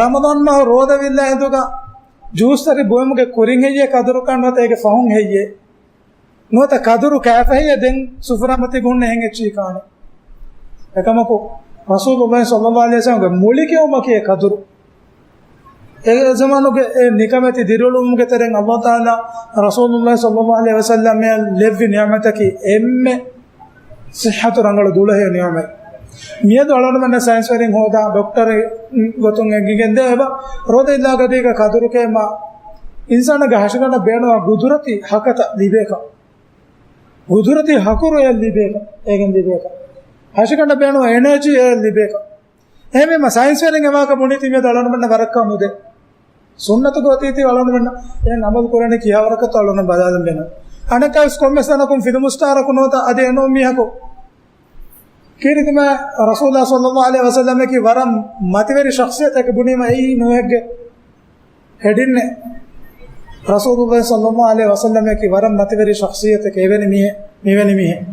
ރަމަޟާން މަހު ރޯދަ ވީއްލާ ހިނދުގަ ޖޫސްތަކެއް ބުއިމުގެ ކުރިން ހެއްޔޭ ކަދުރު ކާން ނުވަތަ އޭގެ ފަހުން ހެއްޔޭ؟ ނުވަތަ ކަދުރު ކާފަ ހެއްޔޭ ދެން ސުފުރާމަތީގަ ހުންނަ އެހެން އެއްޗެއް ކާނެ؟ އެކަމަކު، ރަސޫލުﷲ ޞައްލައްލާހު ޢަލައިހި ވަސައްލަމްގެ މުޅި ކެއުމަކީ އެ ކަދުރު. އެ ޒަމާނުގެ އެ ނިކަމެތި ދިރިއުޅުމުގެ ތެރެއިން ﷲ ތަޢާލާ ރަސޫލުﷲ ޞައްލައްލާހު ޢަލައިހި ވަސައްލަމަށް ލެއްވި ނިޢުމަތަކީ އެންމެ ޞިއްޙަތު ރަނގަޅު ދުޅަހެޔޮ ނިޢުމަތް. މިއަދު އަޅުގަނޑުމެންނަށް ސައިންސްވެރިން ހޯދާ ޑޮކްޓަރެއް ގޮތުން އެނގިގެން ދޭ އެބަ، ރޯދަ އިއްލާ ގަދީގަ ކަދުރު ކޭމާ އިންސާނާގެ ހަށިގަނޑަށް ބޭނުންވާ ގުދުރަތީ ހަކަތަ ލިބޭކަށް، ގުދުރަތީ ހަކުރު އެ ލިބޭކަށް، އޭގެން ލިބޭކަށް، ހަށިގަނޑަށް ބޭނުންވާ އެނަޖީ އެ ލިބޭކަށް. އެހެންވީމަ ސައިންސްވެރިން އެވާހަކަ ބުނީތީ މިއަދު އަޅުގަނޑުމެންނަށް ވަރަށް ކަމުދޭ. ސުންނަތުގަ އޮތީތީ އަޅުގަނޑުމެންނަށް އެހެން އަމަލު ކުރަނީ ކިހާވަރަކަށްތޯ އަޅުގަނޑު ބަލާލަން ބޭނުން. އަނެއްކާވެސް ކޮންމެސް ތަނަކުން ފިލްމު ސްޓާރަކު ނުވަތަ އަދި އެނޫން މީހަކު ކީރިތިމާ ރަސޫލާ ޞައްލައްލާހު ޢަލައިހި ވަސައްލަމަކީ ވަރަށް މަތިވެރި ޝަޚްޞިއްޔަތެއް ބުނީމަ އެއީ ނޫހެއްގެ ހެޑިންނެއް. ރަސޫލުﷲ ޞައްލައްލާހު ޢަލައިހި ވަސައްލަމަކީ ވަރަށް މަތިވެރި ޝަޚްޞިއްޔަތެއް، އެވެނި މީހެއް، މިވެނި މީހެއް.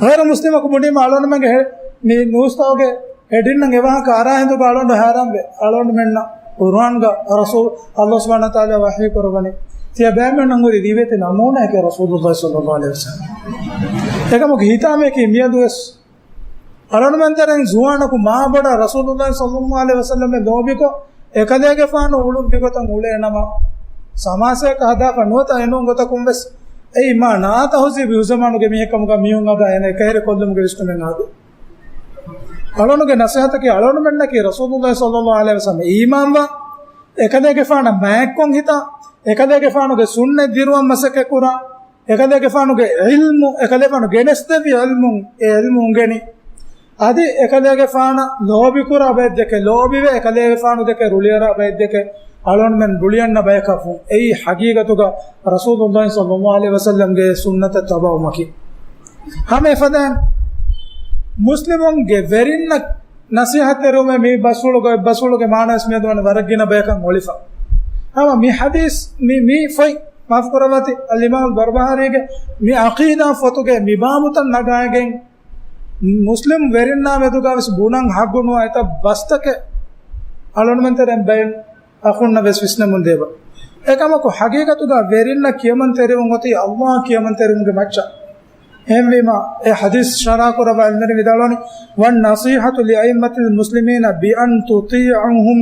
ޣައިރު މުސްލިމަކު ބުނީމަ އަޅުގަނޑުމެންގެ ހެ-، މި ނޫސްތަކުގެ ހެޑިންނަށް އެވާހަކަ އަރާ ހިނދުގަ އަޅުގަނޑު ހައިރާންވޭ. އަޅުގަނޑުމެންނަށް ޤުރުއާންގަ ރަސޫލު، ﷲ ސުބްޙާނަހޫ ވަތަޢާލާ ވަޙީ ކުރައްވަނީ ތިޔަބައިމީހުންނަށް ހުރި ރިވެތި ނަމޫނާއެކޭ ރަސޫލުﷲ ޞައްލައްލާހު ޢަލައިހި ވަސައްލަމް. އެކަމަކު ހިތާމައަކީ މިއަދުވެސް އަޅުގަނޑުމެން ތެރެއިން ޒުވާނަކު މާބޮޑަށް ރަސޫލުﷲ ޞައްލައްލާހު ޢަލައިހި ވަސައްލަމަށް ލޯބިކޮށް، އެކަލޭގެފާނު އުޅުއްވި ގޮތަށް އުޅޭނަމަ، ސަމާސާއަކަށް ހަދާފަ ނުވަތަ އެނޫން ގޮތަކުން ވެސް އެއީ މާ ނާތަހުޒީބު ހުސް ޒަމާނުގެ މީހެއް ކަމުގަ މީހުން ހަދާ އޭނަ އެކަހެރި ކޮށްލުމުގެ ވިސްނުމެއް އާދޭ. އަޅުގަނޑުގެ ނަޞޭޙަތަކީ އަޅުގަނޑުމެންނަކީ ރަސޫލުﷲ ޞައްލައްލާހު ޢަލައިހި ވަސައްލަމަށް އީމާންވާ، އެކަލޭގެފާނަށް މާތްކޮށް ހިތާ، އެކަލޭގެފާނުގެ ސުންނަތް ދިރުވަން މަސައްކަތްކުރާ، އެކަލޭގެފާނުގެ ޢިލްމު، އެކަލޭފާނު ގެނެސްދެއްވި ޢިލްމު، އެ ޢިލްމު އުނގެނި. އަދި އެކަލޭގެފާނަށް ލޯބިކުރާ ބައެއްދެކެ، ލޯބިވެ އެކަލޭގެފާނު ދެކެ ރުޅިއަރާ ބައެއްދެކެ، އަޅުގަނޑުމެން ރުޅިއަންނަ ބަޔަކަށްވުން. އެއީ ޙަޤީޤަތުގަ ރަސޫލުﷲ ޞައްލައްލާހު ޢަލައިހި ވަސައްލަމްގެ ސުންނަތަށް ތަބަޢުވުމަކީ. ހަމަ އެފަދައިން މުސްލިމުންގެ ވެރިންނަށް ނަޞޭޙަތްތެރިވުމެއް މި ބަސްފުޅުގަ، ބަސްފުޅުގެ މާނަވެސް މިއަދު ވަނީ ވަރަށް ގިނަ ބަޔަކަށް އޮޅިފަ. ހަމަ މި ޙަދީޘް މި، މި ފޮތް މާފު ކުރައްވާތި، އަލްއިމާމު ބަރްބަހާރީގެ މި ޢަޤީދާ ފޮތުގެ މި ބާބުތައް ނަގާގެން މުސްލިމް ވެރިންނާ މެދުގަ ވެސް ބުނަން ހައްގު ނުވާ އެތައް ބަސްތަކެއް އަޅުގަނޑުމެން ތެރެއިން ބައެއް އަޚުންނަށް ވެސް ވިސްނަމުން ދޭބަ. އެކަމަކު ޙަޤީޤަތުގަ ވެރިންނަށް ކިޔަމަންތެރިވުން އޮތީ ﷲ ކިޔަމަންތެރިވުމުގެ މައްޗަށް. އެހެންވީމަ، އެ ޙަދީޘް ޝަރަޙަ ކުރައްވާ އިލްމުވެރިން ވިދާޅުވަނީ، "والنصيحة لأئمة المسلمين بأن تطيعهم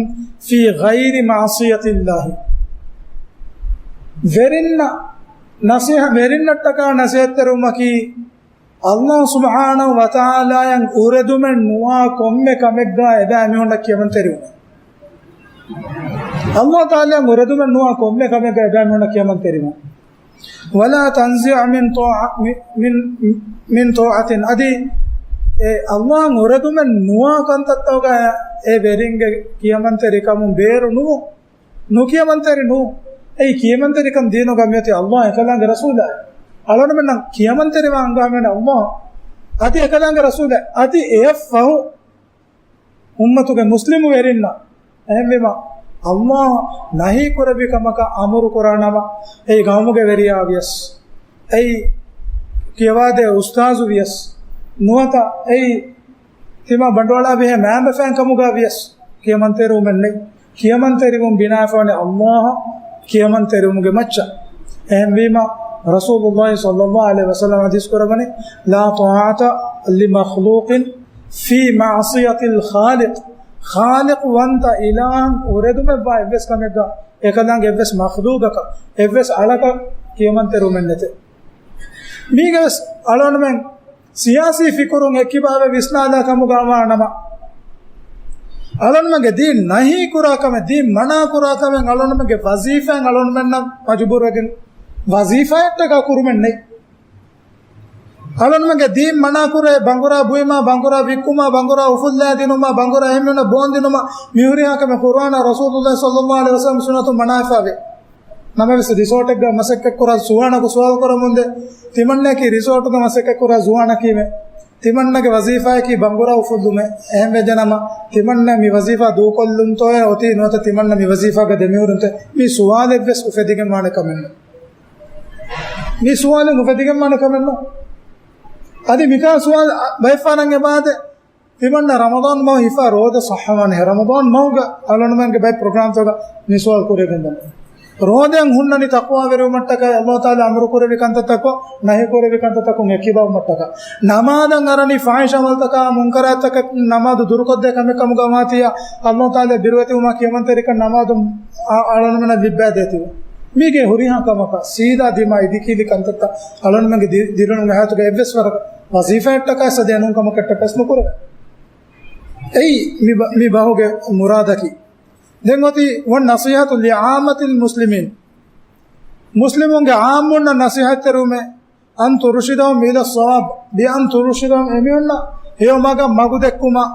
في غير معصية الله." ވެރިންނަށް ނަޞީޙަ، ވެރިންނަށްޓަކާ ނަޞޭޙަތްތެރިވުމަކީ، ﷲ ސުބްޙާނަހޫ ވަތަޢާލާއަށް އުރެދުމެއް ނުވާ ކޮންމެ ކަމެއްގަ އެބައިމީހުންނަށް ކިޔަމަންތެރިވުން. ﷲ ތަޢާލާއަށް އުރެދުމެއް ނުވާ ކޮންމެ ކަމެއްގަ އެބައިމީހުންނަށް ކިޔަމަންތެރިވުން. "ولا تنزع من طاعة، من، من، من طاعة." އަދި އެ ﷲ އަށް އުރެދުމެއް ނުވާ ކަންތައްތަކުގަ އެ ވެރިންގެ ކިޔަމަންތެރިކަމުން ބޭރު ނުވުން، ނުކިޔަމަންތެރި ނުވުން. އެއީ ކިޔަމަންތެރިކަން ދީނުގަ މިއޮތީ ﷲ އެކަލާނގެ ރަސޫލާ. އަޅުގަނޑުމެންނަށް ކިޔަމަންތެރިވާ އަންގާމެން ﷲ އަދި އެކަލާނގެ ރަސޫލާ. އަދި އެއަށްފަހު އުއްމަތުގެ މުސްލިމު ވެރިންނަށް. އެހެންވީމަ، ﷲ ނަހީ ކުރެއްވި ކަމަކަށް އަމުރު ކުރާ ނަމަ، އެއީ ގައުމުގެ ވެރިޔާ ވިޔަސް، އެއީ ކިޔަވާދޭ އުސްތާޒު ވިޔަސް ނުވަތަ، އެއީ ތިމާ ބަނޑުއަޅާ ބެހޭ މައިންބަފައިން ކަމުގަ ވިޔަސް ކިޔަމަންތެރިވުމެއް ނެތް. ކިޔަމަންތެރިވުން ބިނާވެފަވަނީ ﷲ އަށް ކިޔަމަންތެރިވުމުގެ މައްޗަށް. އެހެންވީމަ، ރަސޫލުﷲ ޞައްލައްލާހު ޢަލައިހި ވަސައްލަމަ ޙަދީޘް ކުރައްވަނީ، "لا طاعة لمخلوق في معصية الخالق." ޚާލިޤު ވަންތަ އިލާހަށް އުރެދުމެއްވާ އެއްވެސް ކަމެއްގަ އެކަލާނގެ އެއްވެސް މަޚްލޫޤަކަށް، އެއްވެސް އަޅަކަށް ކިޔަމަންތެރިވުމެއް ނެތޭ. މީގެވެސް އަޅުގަނޑުމެން ސިޔާސީ ފިކުރުން އެއްކިބާވެ ވިސްނާލާ ކަމުގަ ވާނަމަ، އަޅުގަނޑުމެންގެ ދީން ނަހީ ކުރާ ކަމެއް، ދީން މަނާ ކުރާ ކަމެއް އަޅުގަނޑުމެންގެ ވަޒީފާއިން އަޅުގަނޑުމެންނަށް މަޖުބޫރުވެގެން ވަޒީފާއަށްޓަކާ ކުރުމެއް ނެތް. އަޅުގަނޑުމެންގެ ދީން މަނާ ކުރޭ، ބަނގުރާ ބުއިމާ، ބަނގުރާ ވިއްކުމާ، ބަނގުރާ އުފުއްލާ ދިނުމާ، ބަނގުރާ އެހެންމެންނަށް ބޯން ދިނުމާ، މިހުރިހާ ކަމެއް ޤުރުއާނާ ރަސޫލުﷲ ޞައްލައްލާހު ޢަލައިހި ވަސައްލަމް ސުންނަތުން މަނާވެފަވޭ. ނަމަވެސް ރިސޯޓެއްގަ މަސައްކަތްކުރާ ޒުވާނަކު ސުވާލު ކުރަމުންދޭ، ތިމަންނައަކީ ރިސޯޓުގަ މަސައްކަތްކުރާ ޒުވާނަކީމެ، ތިމަންނަގެ ވަޒީފާއަކީ ބަނގުރާ އުފުއްލުމޭ. އެހެންވެއްޖެނަމަ، ތިމަންނަ މި ވަޒީފާ ދޫކޮށްލުންތޯއޭ އޮތީ ނުވަތަ ތިމަންނަ މި ވަޒީފާގަ ދެމިހުރުންތޯއޭ؟ މި ސުވާލެއްވެސް އުފެދިގެން ވާނެ ކަމެއްނު. މި ސުވާލެއް އުފެދިގެން ވާނެ ކަމެއްނު. އަދި މިކާ ސުވާލު ބައެއްފަހަރަށް އެބައާދޭ، ތިމަންނަ ރަމަޟާން މަހު ހިފާ ރޯދަ ޞައްޙަވާނެހޭ؟ ރަމަޟާން މަހުގަ އަޅުގަނޑުމެންގެ ބައެއް ޕްރޮގްރާމްތަކަށް މި ސުވާލު ކުރިއަށް ގެންދަނީ. ރޯދައިން ހުންނަނީ ތަޤްވާވެރިވުމަށްޓަކާ، ﷲ ތަޢާލާ އަމުރު ކުރެއްވި ކަންތައްތަކަށް، ނަހީ ކުރެއްވި ކަންތައްތަކުން އެއްކިބާވުމަށްޓަކާ. ނަމާދަށް އަރަނީ ފާޙިޝް ޢަމަލުތަކާ، މުންކަރާތްތަކަށް ނަމާދު ދުރުކޮށްދޭ ކަމެއް ކަމުގަ މާތިޔާ، ﷲ ތަޢާލާ ބިރުވެތިވުމާ ކިޔަމަންތެރިކަން ނަމާދު އަ-، އަޅުގަނޑުމެންނަށް ލިއްބައިދޭތީވެ. މީގެ ހުރިހާ ކަމަކަށް ސީދާ ދިމާ އިދިކީލި ކަންތައްތައް އަޅުގަނޑުމެންގެ ދި-، ދިރިއުޅުމުގެ ޙަޔާތުގަ އެއްވެސް ވަރަކަށް ވަޒީފާއަށްޓަކާ ސަދެ އެނޫން ކަމަކަށްޓަކަސް ނުކުރެވޭ. އެއީ މި ބަ-، މި ބަހުގެ މުރާދަކީ. ދެން އޮތީ، "والنصيحة لعامة المسلمين." މުސްލިމުންގެ ޢާއްމުންނަށް ނަޞޭޙަތްތެރިވުމޭ، "أن ترشدهم إلى الصواب، بأن ترشدهم" އެމީހުންނަށް ހެޔޮ މަގަށް މަގު ދެއްކުމަށް.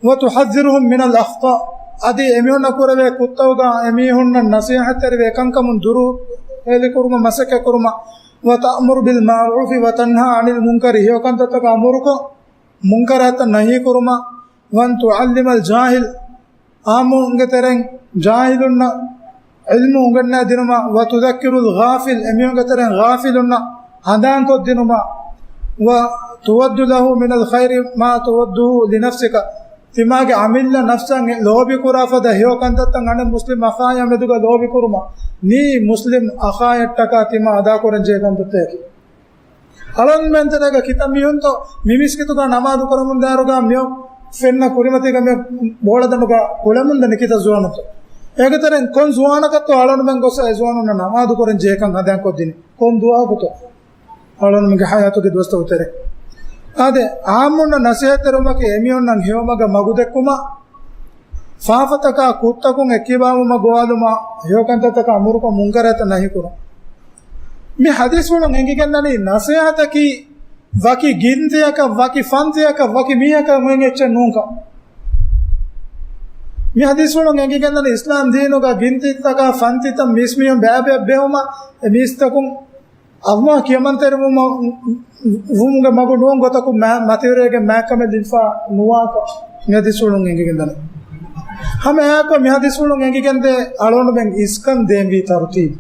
وتحذرهم من الأخطاء، އަދި އެމީހުންނަށް ކުރެވޭ ކުށްތަކުގަ އެމީހުންނަށް ނަސޭހަތްތެރިވެ އެކަންކަމުން ދުރުހެލިކުރުމަށް މަސައްކަތްކުރުމަށް، وتأمر بالمعروف وتنهى عن المنكر، ހެޔޮކަންތައްތަކަށް އަމުރުކޮށް، މުންކަރާތައް ނަހީކުރުމަށް، وأن تعلم الجاهل، އާއްމުންގެ ތެރެއިން ޖާހިލުންނަށް ޢިލްމު އުނގަންނަދިނުމަށް، وتذكر الغافل، އެމީހުންގެ ތެރެއިން ޣާފިލުންނަށް ހަނދާންކޮށްދިނުމަށް، وتود له من الخير ما توده لنفسك، ތިމާގެ އަމިއްލަ ނަފްސަށް ލޯބިކުރާ ފަދަ ހެޔޮ ކަންތައްތައް އަނެއް މުސްލިމް އަޚާޔާ މެދުގަ ލޯބިކުރުމަށް، މީ މުސްލިމް އަޚާޔަށްޓަކާ ތިމާ އަދާކުރަންޖެހޭ ކަންތައްތަކަކީ. އަޅަންމެން ތެރޭގަ ކިތައް މީހުންތޯ މި މިސްކިތުގަ ނަމާދު ކުރަމުން ދާއިރުގަ މިއޮ ފެންނަ ކުރިމަތީގަ މި ބޯޅަދަނޑުގަ ކުޅެމުންދަނީ ކިތައް ޒުވާނުންތޯ؟ އޭގެ ތެރެއިން ކޮން ޒުވާނަކަށްތޯ އަޅަންމެން ގޮސް އެ ޒުވާނުންނަށް ނަމާދު ކުރަން ޖެހޭކަން ހަނދާންކޮށްދިނީ؟ ކޮން ދުވަހަކުތޯ؟ އަޅަންމެންގެ ހަޔާތުގެ ދުވަސްތަކު ތެރޭ. އާދެ، އާއްމުންނަށް ނަސޭހަތްތެރިވުމަކީ އެމީހުންނަށް ހެޔޮމަގަށް މަގުދެއްކުމަށް، ފާފަތަކާ ކުށްތަކުން އެއްކިބާވުމަށް ގޮވާލުމަށް، ހެޔޮކަންތައްތަކާ އަމުރުކޮށް، މުންކަރާތައް ނަހީކުރުން. މި ޙަދީޘްފުޅުން އެނގިގެންދަނީ ނަސޭހަތަކީ ވަކި ގިންތިއަކަށް، ވަކި ފަންތިއަކަށް، ވަކި މީހަކަށް އޮތް އެއްޗެއް ނޫންކަން. މި ޙަދީޘްފުޅުން އެނގިގެންދަނީ އިސްލާމް ދީނުގަ ގިންތިތަކާ ފަންތިތައް މީސްމީހުން ބައިބައި ބެހުމަށް، އެ މީސްތަކުން އަﷲ ކިޔަމަންތެރިވުމަށް، ވުމުގެ މަގު ނޫން ގޮތަކުން މަ-، މަތިވެރިވެގެން މާތްކަމެއް ލިބިފަ ނުވާކަން މި ޙަދީޘްފުޅުން އެނގިގެންދަނީ. ހަމައެއާއެކު މި ޙަދީޘްފުޅުން އެނގިގެންދޭ އަޅުގަނޑުމެން އިސްކަން ދޭންވީ ތަރުތީބު.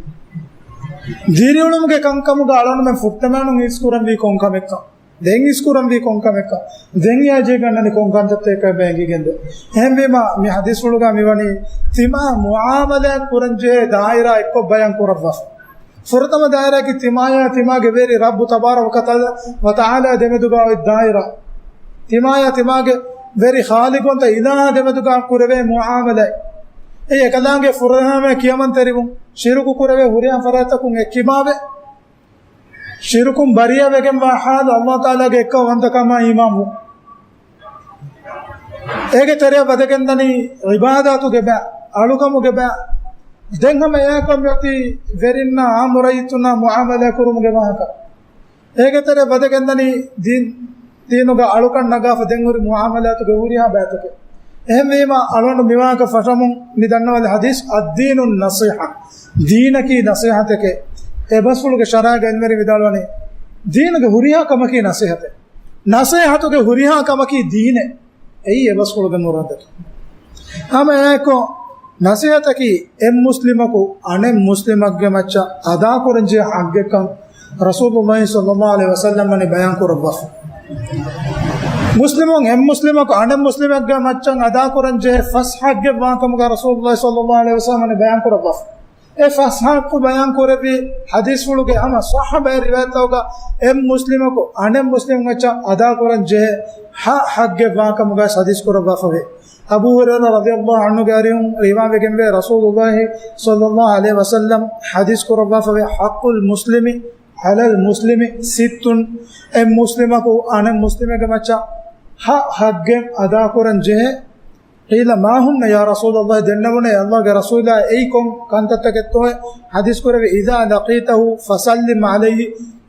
ދިރިއުޅުމުގެ ކަންކަމުގަ އަޅުގަނޑުމެން ފުއްޓަމާނުން އިސްކުރަންވީ ކޮން ކަމެއްކަން، ދެން އިސްކުރަންވީ ކޮން ކަމެއްކަން، ދެން އެއާ ޖެހިގަންނަނީ ކޮން ކަންތައްތަކެއްކަން އެނގިގެންދޭ. އެހެންވީމަ، މި ޙަދީޘްފުޅުގަ މިވަނީ ތިމާ މުޢާމަލާތް ކުރަންޖެހޭ ދާއިރާ އެއްކޮށް ބަޔާން ކުރައްވާފަ. ފުރަތަމަ ދާއިރާއަކީ ތިމާޔާ ތިމާގެ ވެރި ރައްބު ތަބާރަކަ ވަތަޢާލާ ދެމެދުގަ އޮތް ދާއިރާ. ތިމާޔާ ތިމާގެ ވެރި ޚާލިޤުންތަ އިލާހާ ދެމެދުގަ ކުރެވޭ މުޢާމަލާތް. އެއީ އެކަލާނގެ ފުރަތަމަ ކިޔަމަންތެރިވުން، ޝިރުކު ކުރެވޭ ހުރިހާ ފަރާތްތަކުން އެއްކިބާވެ، ޝިރުކުން ބަރީއަވެގެންވާ ޙާލު، ﷲ ތަޢާލާގެ އެއްކައު ވަންދަކަމާ އީމާންވުން. އޭގެ ތެރެއަށް ވަދެގެންދަނީ ޢިބާދާތުގެ ބައި، އަޅުކަމުގެ ބައި. ދެން ހަމަ އެއާކަށް މިއޮތީ ވެރިންނާ އާއްމު ރައްޔިތުންނާ މުޢާމަލާތް ކުރުމުގެ ވާހަކަ. އޭގެ ތެރެއަށް ވަދެގެންދަނީ ދީން، ދީނުގަ އަޅުކަން ނަގާފަ ދެން ހުރި މުޢާމަލާތުގެ ހުރިހާ ބައިތަކެއް. އެހެންވީމަ، އަޅުގަނޑު މިވާހަކަ ފަށަމުން މި ދަންނަވާލި ޙަދީޘް، الدين النصيحة، ދީނަކީ ނަޞޭޙަތެކޭ. އެ ބަސްފުޅުގެ ޝަރަޙަގަ ޢިލްމުވެރިން ވިދާޅުވަނީ، ދީނުގެ ހުރިހާ ކަމަކީ ނަޞޭޙަތެއް. ނަޞޭޙަތުގެ ހުރިހާ ކަމަކީ ދީނެއް. އެއީ އެ ބަސްފުޅުގެ މުރާދަކީ. ހަމައެއާއެކު، ނަޞޭޙަތަކީ އެއް މުސްލިމަކު އަނެއް މުސްލިމެއްގެ މައްޗަށް އަދާކުރަންޖެހޭ ޙައްޤެއްކަން ރަސޫލުﷲ ޞައްލަﷲ ޢަލައިހި ވަސައްލަމް ވަނީ ބަޔާން ކުރައްވާފަ. މުސްލިމުން އެއް މުސްލިމަކު އަނެއް މުސްލިމެއްގެ މައްޗަށް އަދާކުރަންޖެހޭ ފަސް ޙައްޤެއް ވާކަމުގަ ރަސޫލުﷲ ޞައްލަﷲ ޢަލައިހި ވަސައްލަމް ވަނީ ބަޔާން ކުރައްވާފަ. އެ ފަސް ޙައްޤު ބަޔާން ކުރެއްވި ޙަދީޘްފުޅުގެ ހަމަ ޞައްޙަ ބައެއް ރިވާޔަތްތަކުގަ އެއް މުސްލިމަކު އަނެއް މުސްލިމް މައްޗަށް އަދާކުރަން ޖެހޭ ހަ ޙައްޤެއް ވާކަމުގަ ޙަދީޘް ކުރައްވާފަވޭ. އަބޫ ހުރައިރާ ރަޟިޔަﷲ ޢަންހުގެ އަރިހުން ރިވާވެގެންވޭ، ރަސޫލުﷲ ޞައްލަﷲ ޢަލައިހި ވަސައްލަމް ޙަދީޘް ކުރައްވާފަވޭ، حق المسلم على المسلم ستٌ، އެއް މުސްލިމަކު އަނެއް މުސްލިމެއްގެ މައްޗަށް ހަ ޙައްޤެއް އަދާކުރަން ޖެހޭ. قيل ما هن يا رسول الله، ދެންނެވުނޭ ﷲގެ ރަސޫލާ، އެއީ ކޮން ކަންތައްތަކެއްތޯއޭ؟ ޙަދީޘް ކުރެއްވި، إذا لقيته فسلم عليه،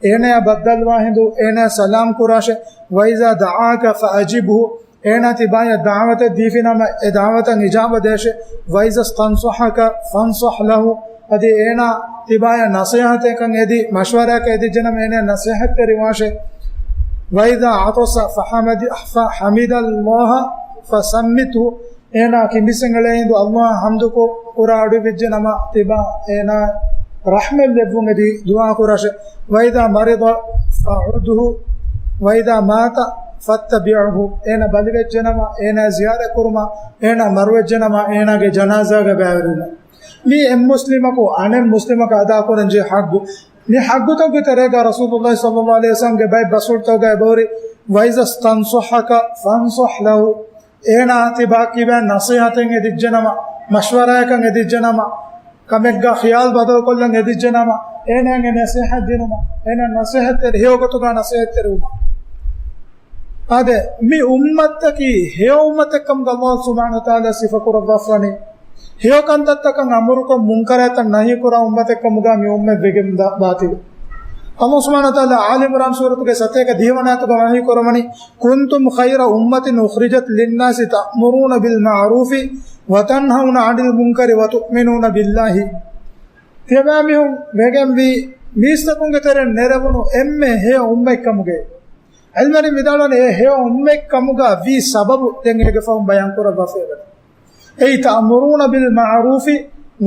އޭނަޔާ ބައްދަލުވާ ހިނދު އޭނަޔަށް ސަލާމް ކުރާށޭ. وإذا دعاك فأجبه، އޭނާ ތިބާޔަށް ދަޢުވަތެއް ދީފިނަމަ، އެ ދަޢުވަތަށް އިޖާބަ ދޭށޭ. وإذا استنصحك فانصح له، އަދި އޭނާ ތިބާޔަށް ނަޞޭޙަތެއްކަން އެދި، މަޝްވަރާއަކަށް އެދިއްޖެނަމަ، އޭނާ ނަޞޭޙަތްތެރިވާށޭ. وإذا عطس فحمد، فحمد الله فشمته، އޭނާ ކިނބިސްއެނގެޅޭ ހިނދު ﷲއަށް ޙަމްދުކޮށް ކުރާ އަޑުއިވިއްޖެނަމަ، ތިބާ އޭނާ ރަޙްމަތް ލެއްވުން އެދި ދުޢާ ކުރާށޭ. وإذا مرض فعده، وإذا مات فاتبعه، އޭނާ ބަލިވެއްޖެނަމަ، އޭނާ ޒިޔާރަތް ކުރުމަށް، އޭނާ މަރުވެއްޖެނަމަ، އޭނާގެ ޖަނާޒާގަ ބައިވެރިވުމަށް. މީ އެއް މުސްލިމަކު އަނެއް މުސްލިމަކަށް އަދާކުރަންޖެހޭ ޙައްޤު. މި ޙައްޤުތަކުގެ ތެރޭގަ ރަސޫލުﷲ ޞައްލަﷲ ޢަލައިހި ވަސައްލަމްގެ ބައެއް ބަސްފުޅުތަކުގައި އެބަހުރި، وإذا استنصحك فانصح له، އޭނާ ތިބާ ކިބައިން ނަޞޭޙަތެއް އެދިއްޖެނަމަ، މަޝްވަރާއަކަށް އެދިއްޖެނަމަ، ކަމެއްގަ ޚިޔާލު ބަދަލުކޮށްލަން އެދިއްޖެނަމަ، އޭނާގެ ނަޞޭޙަތް ދިނުމަށް، އޭނާ ނަޞޭޙަތްތެރި، ހެޔޮގޮތުގަ ނަޞޭޙަތްތެރިވުމަށް. އާދެ، މި އުއްމަތަކީ ހެޔޮ އުއްމަތެއްކަމުގަ ﷲ ސުބްޙާނަހޫ ވަތަޢާލާ ސިފަކުރައްވާފަވަނީ. ހެޔޮ ކަންތައްތަކަށް އަމުރުކޮށް، މުންކަރާތައް ނަހީކުރާ އުއްމަތެއްކަމުގަ މި އުއްމަތް ވެގެން ދާ-، ދާތީވެ. ﷲ ސުބްޙާނަހޫ ވަތަޢާލާ އާލު ޢިމްރާން ސޫރަތުގެ ސަތޭކަ ދިހަވަނަ އާޔަތުގަ ވަޙީ ކުރައްވަނީ، كنتم خير أمة أخرجت للناس تأمرون بالمعروف وتنهون عن المنكر وتؤمنون بالله. ތިޔަބައިމީހުން ވެގެންވީ މީސްތަކުންގެ ތެރެއިން ނެރެވުނު އެންމެ ހެޔޮ އުއްމަތްކަމުގައި. ޢިލްމުވެރިން ވިދާޅުވަނީ އެ ހެޔޮ އުއްމަތްކަމުގަ ވީ ސަބަބު ދެން އޭގެ ފަހުން ބަޔާން ކުރައްވާފައިވަނީ. އެއީ، تأمرون بالمعروف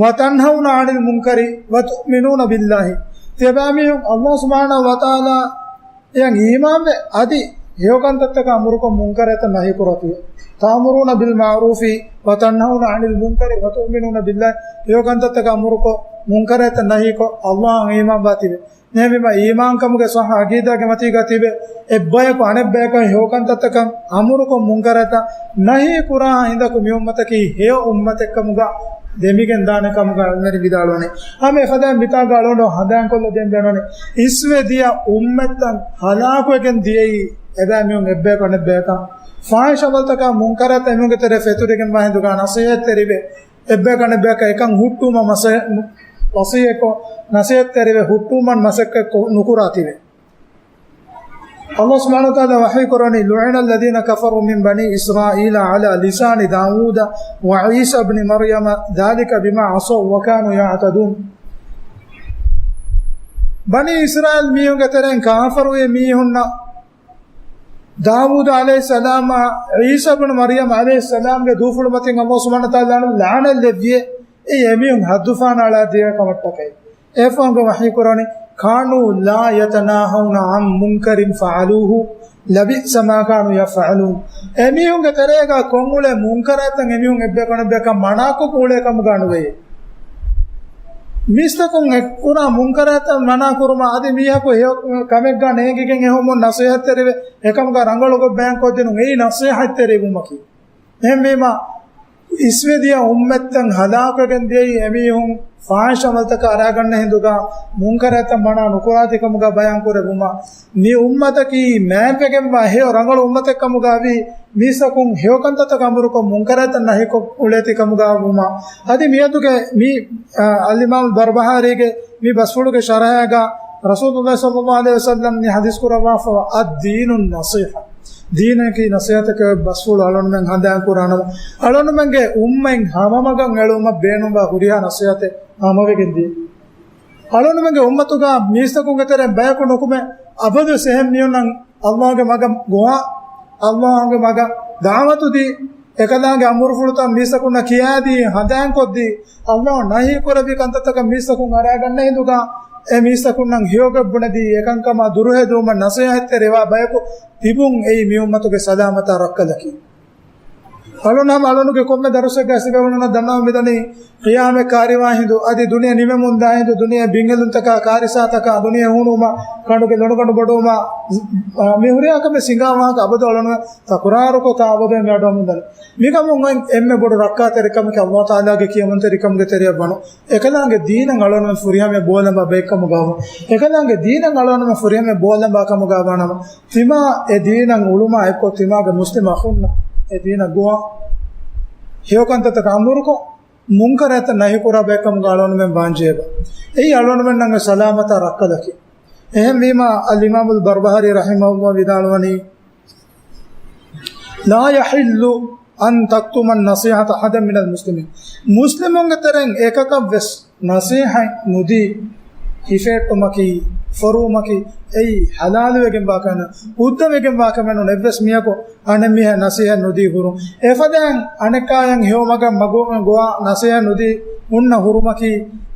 وتنهون عن المنكر وتؤمنون بالله. ތިޔަބައިމީހުން ﷲ ސުބްޙާނަހޫ ވަތަޢާލާ އަށް އީމާންވެ، އަދި ހެޔޮކަންތައްތަކާ އަމުރުކޮށް މުންކަރަތައް ނަހީކުރާތީވެ. تأمرون بالمعروف وتنهون عن المنكر وتؤمنون بالله. ހެޔޮކަންތައްތަކާ އަމުރުކޮށް، މުންކަރަތައް ނަހީކޮށް، ﷲ އަށް އީމާންވާތީވެ. އެހެންވީމަ، އީމާންކަމުގެ ޞައްޙަ ޢަޤީދާގެ މަތީގަ ތިބެ، އެއްބަޔަކު އަނެއްބަޔަކަށް ހެޔޮކަންތައްތަކަށް އަމުރުކޮށް، މުންކަރަތައް ނަހީ ކުރާ ހިނދަކު މި އުއްމަތަކީ ހެޔޮ އުއްމަތެއްކަމުގަ ދެމިގެން ދާނެ ކަމުގަ ޢިލްމުވެރިން ވިދާޅުވަނީ. ހަމަ އެފަދައިން މިތާގަ އަޅުގަނޑު ހަނދާންކޮށްލަ ދޭން ބޭނުންވަނީ، އިސްވެ ދިޔަ އުއްމަތްތައް ހަލާކުވެގެން ދިޔައީ އެބައިމީހުން އެއްބަޔަކު އަނެއްބަޔަކަށް ފާޙިޝް ޢަމަލުތަކާ މުންކަރަތައް އެމީހުންގެ ތެރެ ފެތުރިގެންވާ ހިނދުގަ ނަޞޭޙަތްތެރިވެ، އެއްބަޔަކު އަނެއްބަޔަކަށް އެކަން ހުއްޓުވުމަށް މަސަ-، މު-، ވަޞިއްޔަތްކޮށް، ނަޞޭޙަތްތެރިވެ ހުއްޓުވުމަށް މަސައްކަތް ނުކުރާތީވެ. ﷲ ސުބްޙާނަހޫ ވަތަޢާލާ ވަޙީކުރަނީ، لعن الذين كفروا من بني إسرائيل على لسان داود وعيسى ابن مريم ذلك بما عصوا وكانوا يعتدون. ބަނީ އިސްރާއީލް މީހުންގެ ތެރެއިން ކާފަރުވި މީހުންނަށް ދާވޫދު ޢަލައިހިއްސަލާމާ ޢީސާ ބުނު މަރްޔަމް ޢަލައިހިއްސަލާމްގެ ދޫފުޅުމަތިން ﷲ ސުބްޙާނަހޫ ވަތަޢާލާ ލަޢުނަތް ލެއްވިއޭ، އެއީ އެމީހުން ޙައްދުފަހަނައަޅާ ދިޔަ ކަމަށްޓަކައި. އެއަށްފަހުގަ ވަޙީކުރަނީ، كانوا لا يتناهون عن منكر فعلوه لبئس ما كانوا يفعلون. އެމީހުންގެ ތެރޭގަ ކޮށްއުޅޭ މުންކަރާތައް އެމީހުން އެއްބަޔަކު އަނެއްބަޔަކަށް މަނާކޮށް އުޅޭ ކަމުގަ ނުވެޔޭ. މީސްތަކުން އެ ކުރާ މުންކަރާތައް މަނާ ކުރުމަށް އަދި މީހަކު ހެޔޮ ކަމެއްގަ ނޭނގިގެން އެހުމުން ނަޞޭޙަތްތެރިވެ، އެކަމުގަ ރަނގަޅު ގޮތް ބަޔާންކޮށްދިނުން އެއީ ނަޞޭޙަތްތެރިވުމަކީ. އެހެންވީމަ، އިސްވެދިޔަ އުއްމަތްތައް ހަލާކުވެގެން ދިޔައީ އެމީހުން ފާޙިޝް ޢަމަލުތަކަށް އަރާގަންނަ ހިނދުގަ، މުންކަރާތައް މަނާ ނުކުރާތީ ކަމުގަ ބަޔާން ކުރެއްވުމަށް، މި އުއްމަތަކީ މާތްވެގެންވާ ހެޔޮ ރަނގަޅު އުއްމަތެއް ކަމުގަ ވީ، މީސްތަކުން ހެޔޮކަންތައްތަކަށް އަމުރުކޮށް، މުންކަރާތައް ނަހީކޮށް އުޅޭތީ ކަމުގަ ވުމަށް. އަދި މިއަދުގެ މި، އަ، އަލްއިމާމު ބަރްބަހާރީގެ މި ބަސްފުޅުގެ ޝަރަޙައިގަ ރަސޫލުﷲ ޞައްލަﷲ ޢަލައިހި ވަސައްލަމް މި ޙަދީޘް ކުރައްވާފަވާ، الدين النصيحة. ދީނަކީ ނަޞޭޙަތަކަށް ބަސްފުޅު އަޅުންމެން ހަނދާން ކުރާނަމަ، އަޅުންމެންގެ އުއްމަތް ހަމަމަގަށް އެޅުމަށް ބޭނުންވާ ހުރިހާ ނަޞޭޙަތެއް ހަމަވެގެން ދިޔަ. އަޅުންމެންގެ އުއްމަތުގަ މީސްތަކުންގެ ތެރެއިން ބަޔަކު ނުކުމެ، އަބަދުވެސް އެހެން މީހުންނަށް ﷲގެ މަގަށް ގޮވާ، ﷲގެ މަގަށް ދަޢުވަތު ދީ، އެކަލާނގެ އަމުރުފުޅުތައް މީސްތަކުންނަށް ކިޔާދީ، ހަނދާންކޮށްދީ، ﷲ ނަހީ ކުރެއްވި ކަންތައްތަކަށް މީސްތަކުން އަރާގަންނަ ހިނދުގަ، އެ މީސްތަކުންނަށް ހެޔޮގޮތް ބުނެދީ، އެކަންކަމާ ދުރުހެލުވުމަށް ނަޞޭޙަތްތެރިވާ ބަޔަކު ތިބުން އެއީ މި އުއްމަތުގެ ސަލާމަތާ ރައްކަލަކީ. އަޅުން ހަމަ އަޅުނުގެ ކޮންމެ ދަރުސެއްގަ އަސިބެވުނުނަށް ދަންނަވަން މިދަނީ، ޤިޔާމަތް ކާރިވާ ހިނދު، އަދި ދުނިޔެ ނިމެމުން ދާ ހިނދު، ދުނިޔެ ބިންގެލުންތަކާ ކާރިސާތަކާ، ދުނިޔެ ހޫނުވުމާ، ކަނޑުގެ ލޮނުގަނޑު ބޮޑުވުމާ، މި ހުރިހާ ކަމެއް ސިނގާ ވާހަކަ އަބަދު އަޅުނު ތަކުރާރުކޮށް ތާ އަބަދު މި އަޑުއަމުންދަނީ. މިކަމުން އޮތް އެންމެ ބޮޑު ރައްކާތެރިކަމަކީ ﷲ ތަޢާލާގެ ކިޔަމަންތެރިކަމުގެ ތެރެއަށް ވަނުން. އެކަލާނގެ ދީނަށް އަޅުން ފުރިހަމަޔަށް ބޯލަނބާ ބައެއްކަމުގަ ވަނުން. އެކަލާނގެ ދީނަށް އަޅުން ފުރިހަމަޔަށް ބޯލަނބާ ކަމުގަ ވަނަމަ، ތިމާ އެ ދީނަށް އުޅުމާ އެއްކޮށް ތިމާގެ މުސްލިމް އަޚުންނަށް އެ ދީނަށް ގޮވާ، ހެޔޮކަންތައްތަކަށް އަމުރުކޮށް، މުންކަރާތައް ނަހީކުރާ ބައެއްކަމުގަ އަޅުންމެން ވާންޖެހޭބަ. އެއީ އަޅުންމެންނަށް ސަލާމަތާ ރައްކަލަކީ. އެހެންވީމާ، އަލްއިމާމުލް ބަރްބަހާރީ ރަޙިމަހުﷲ ވިދާޅުވަނީ، لا يحل أن تكتم النصيحة أحدا من المسلمين. މުސްލިމުންގެ ތެރެއިން އެކަކަށްވެސް ނަޞޭޙަތް ނުދީ، ހިފެހެއްޓުމަކީ، ފޮރުވުމަކީ، އެއީ ޙަލާލުވެގެންވާ ކަމެއް، ހުއްދަވެގެންވާ ކަމެއް ނޫން. އެއްވެސް މީހަކު އަނެއް މީހާ ނަޞޭޙަތް ނުދީ ހުރުން. އެފަދައިން އަނެއްކާޔަށް ހެޔޮ މަގަށް މަގު ގޮވާ ނަޞޭޙަތް ނުދީ ހުންނަ ހުރުމަކީ،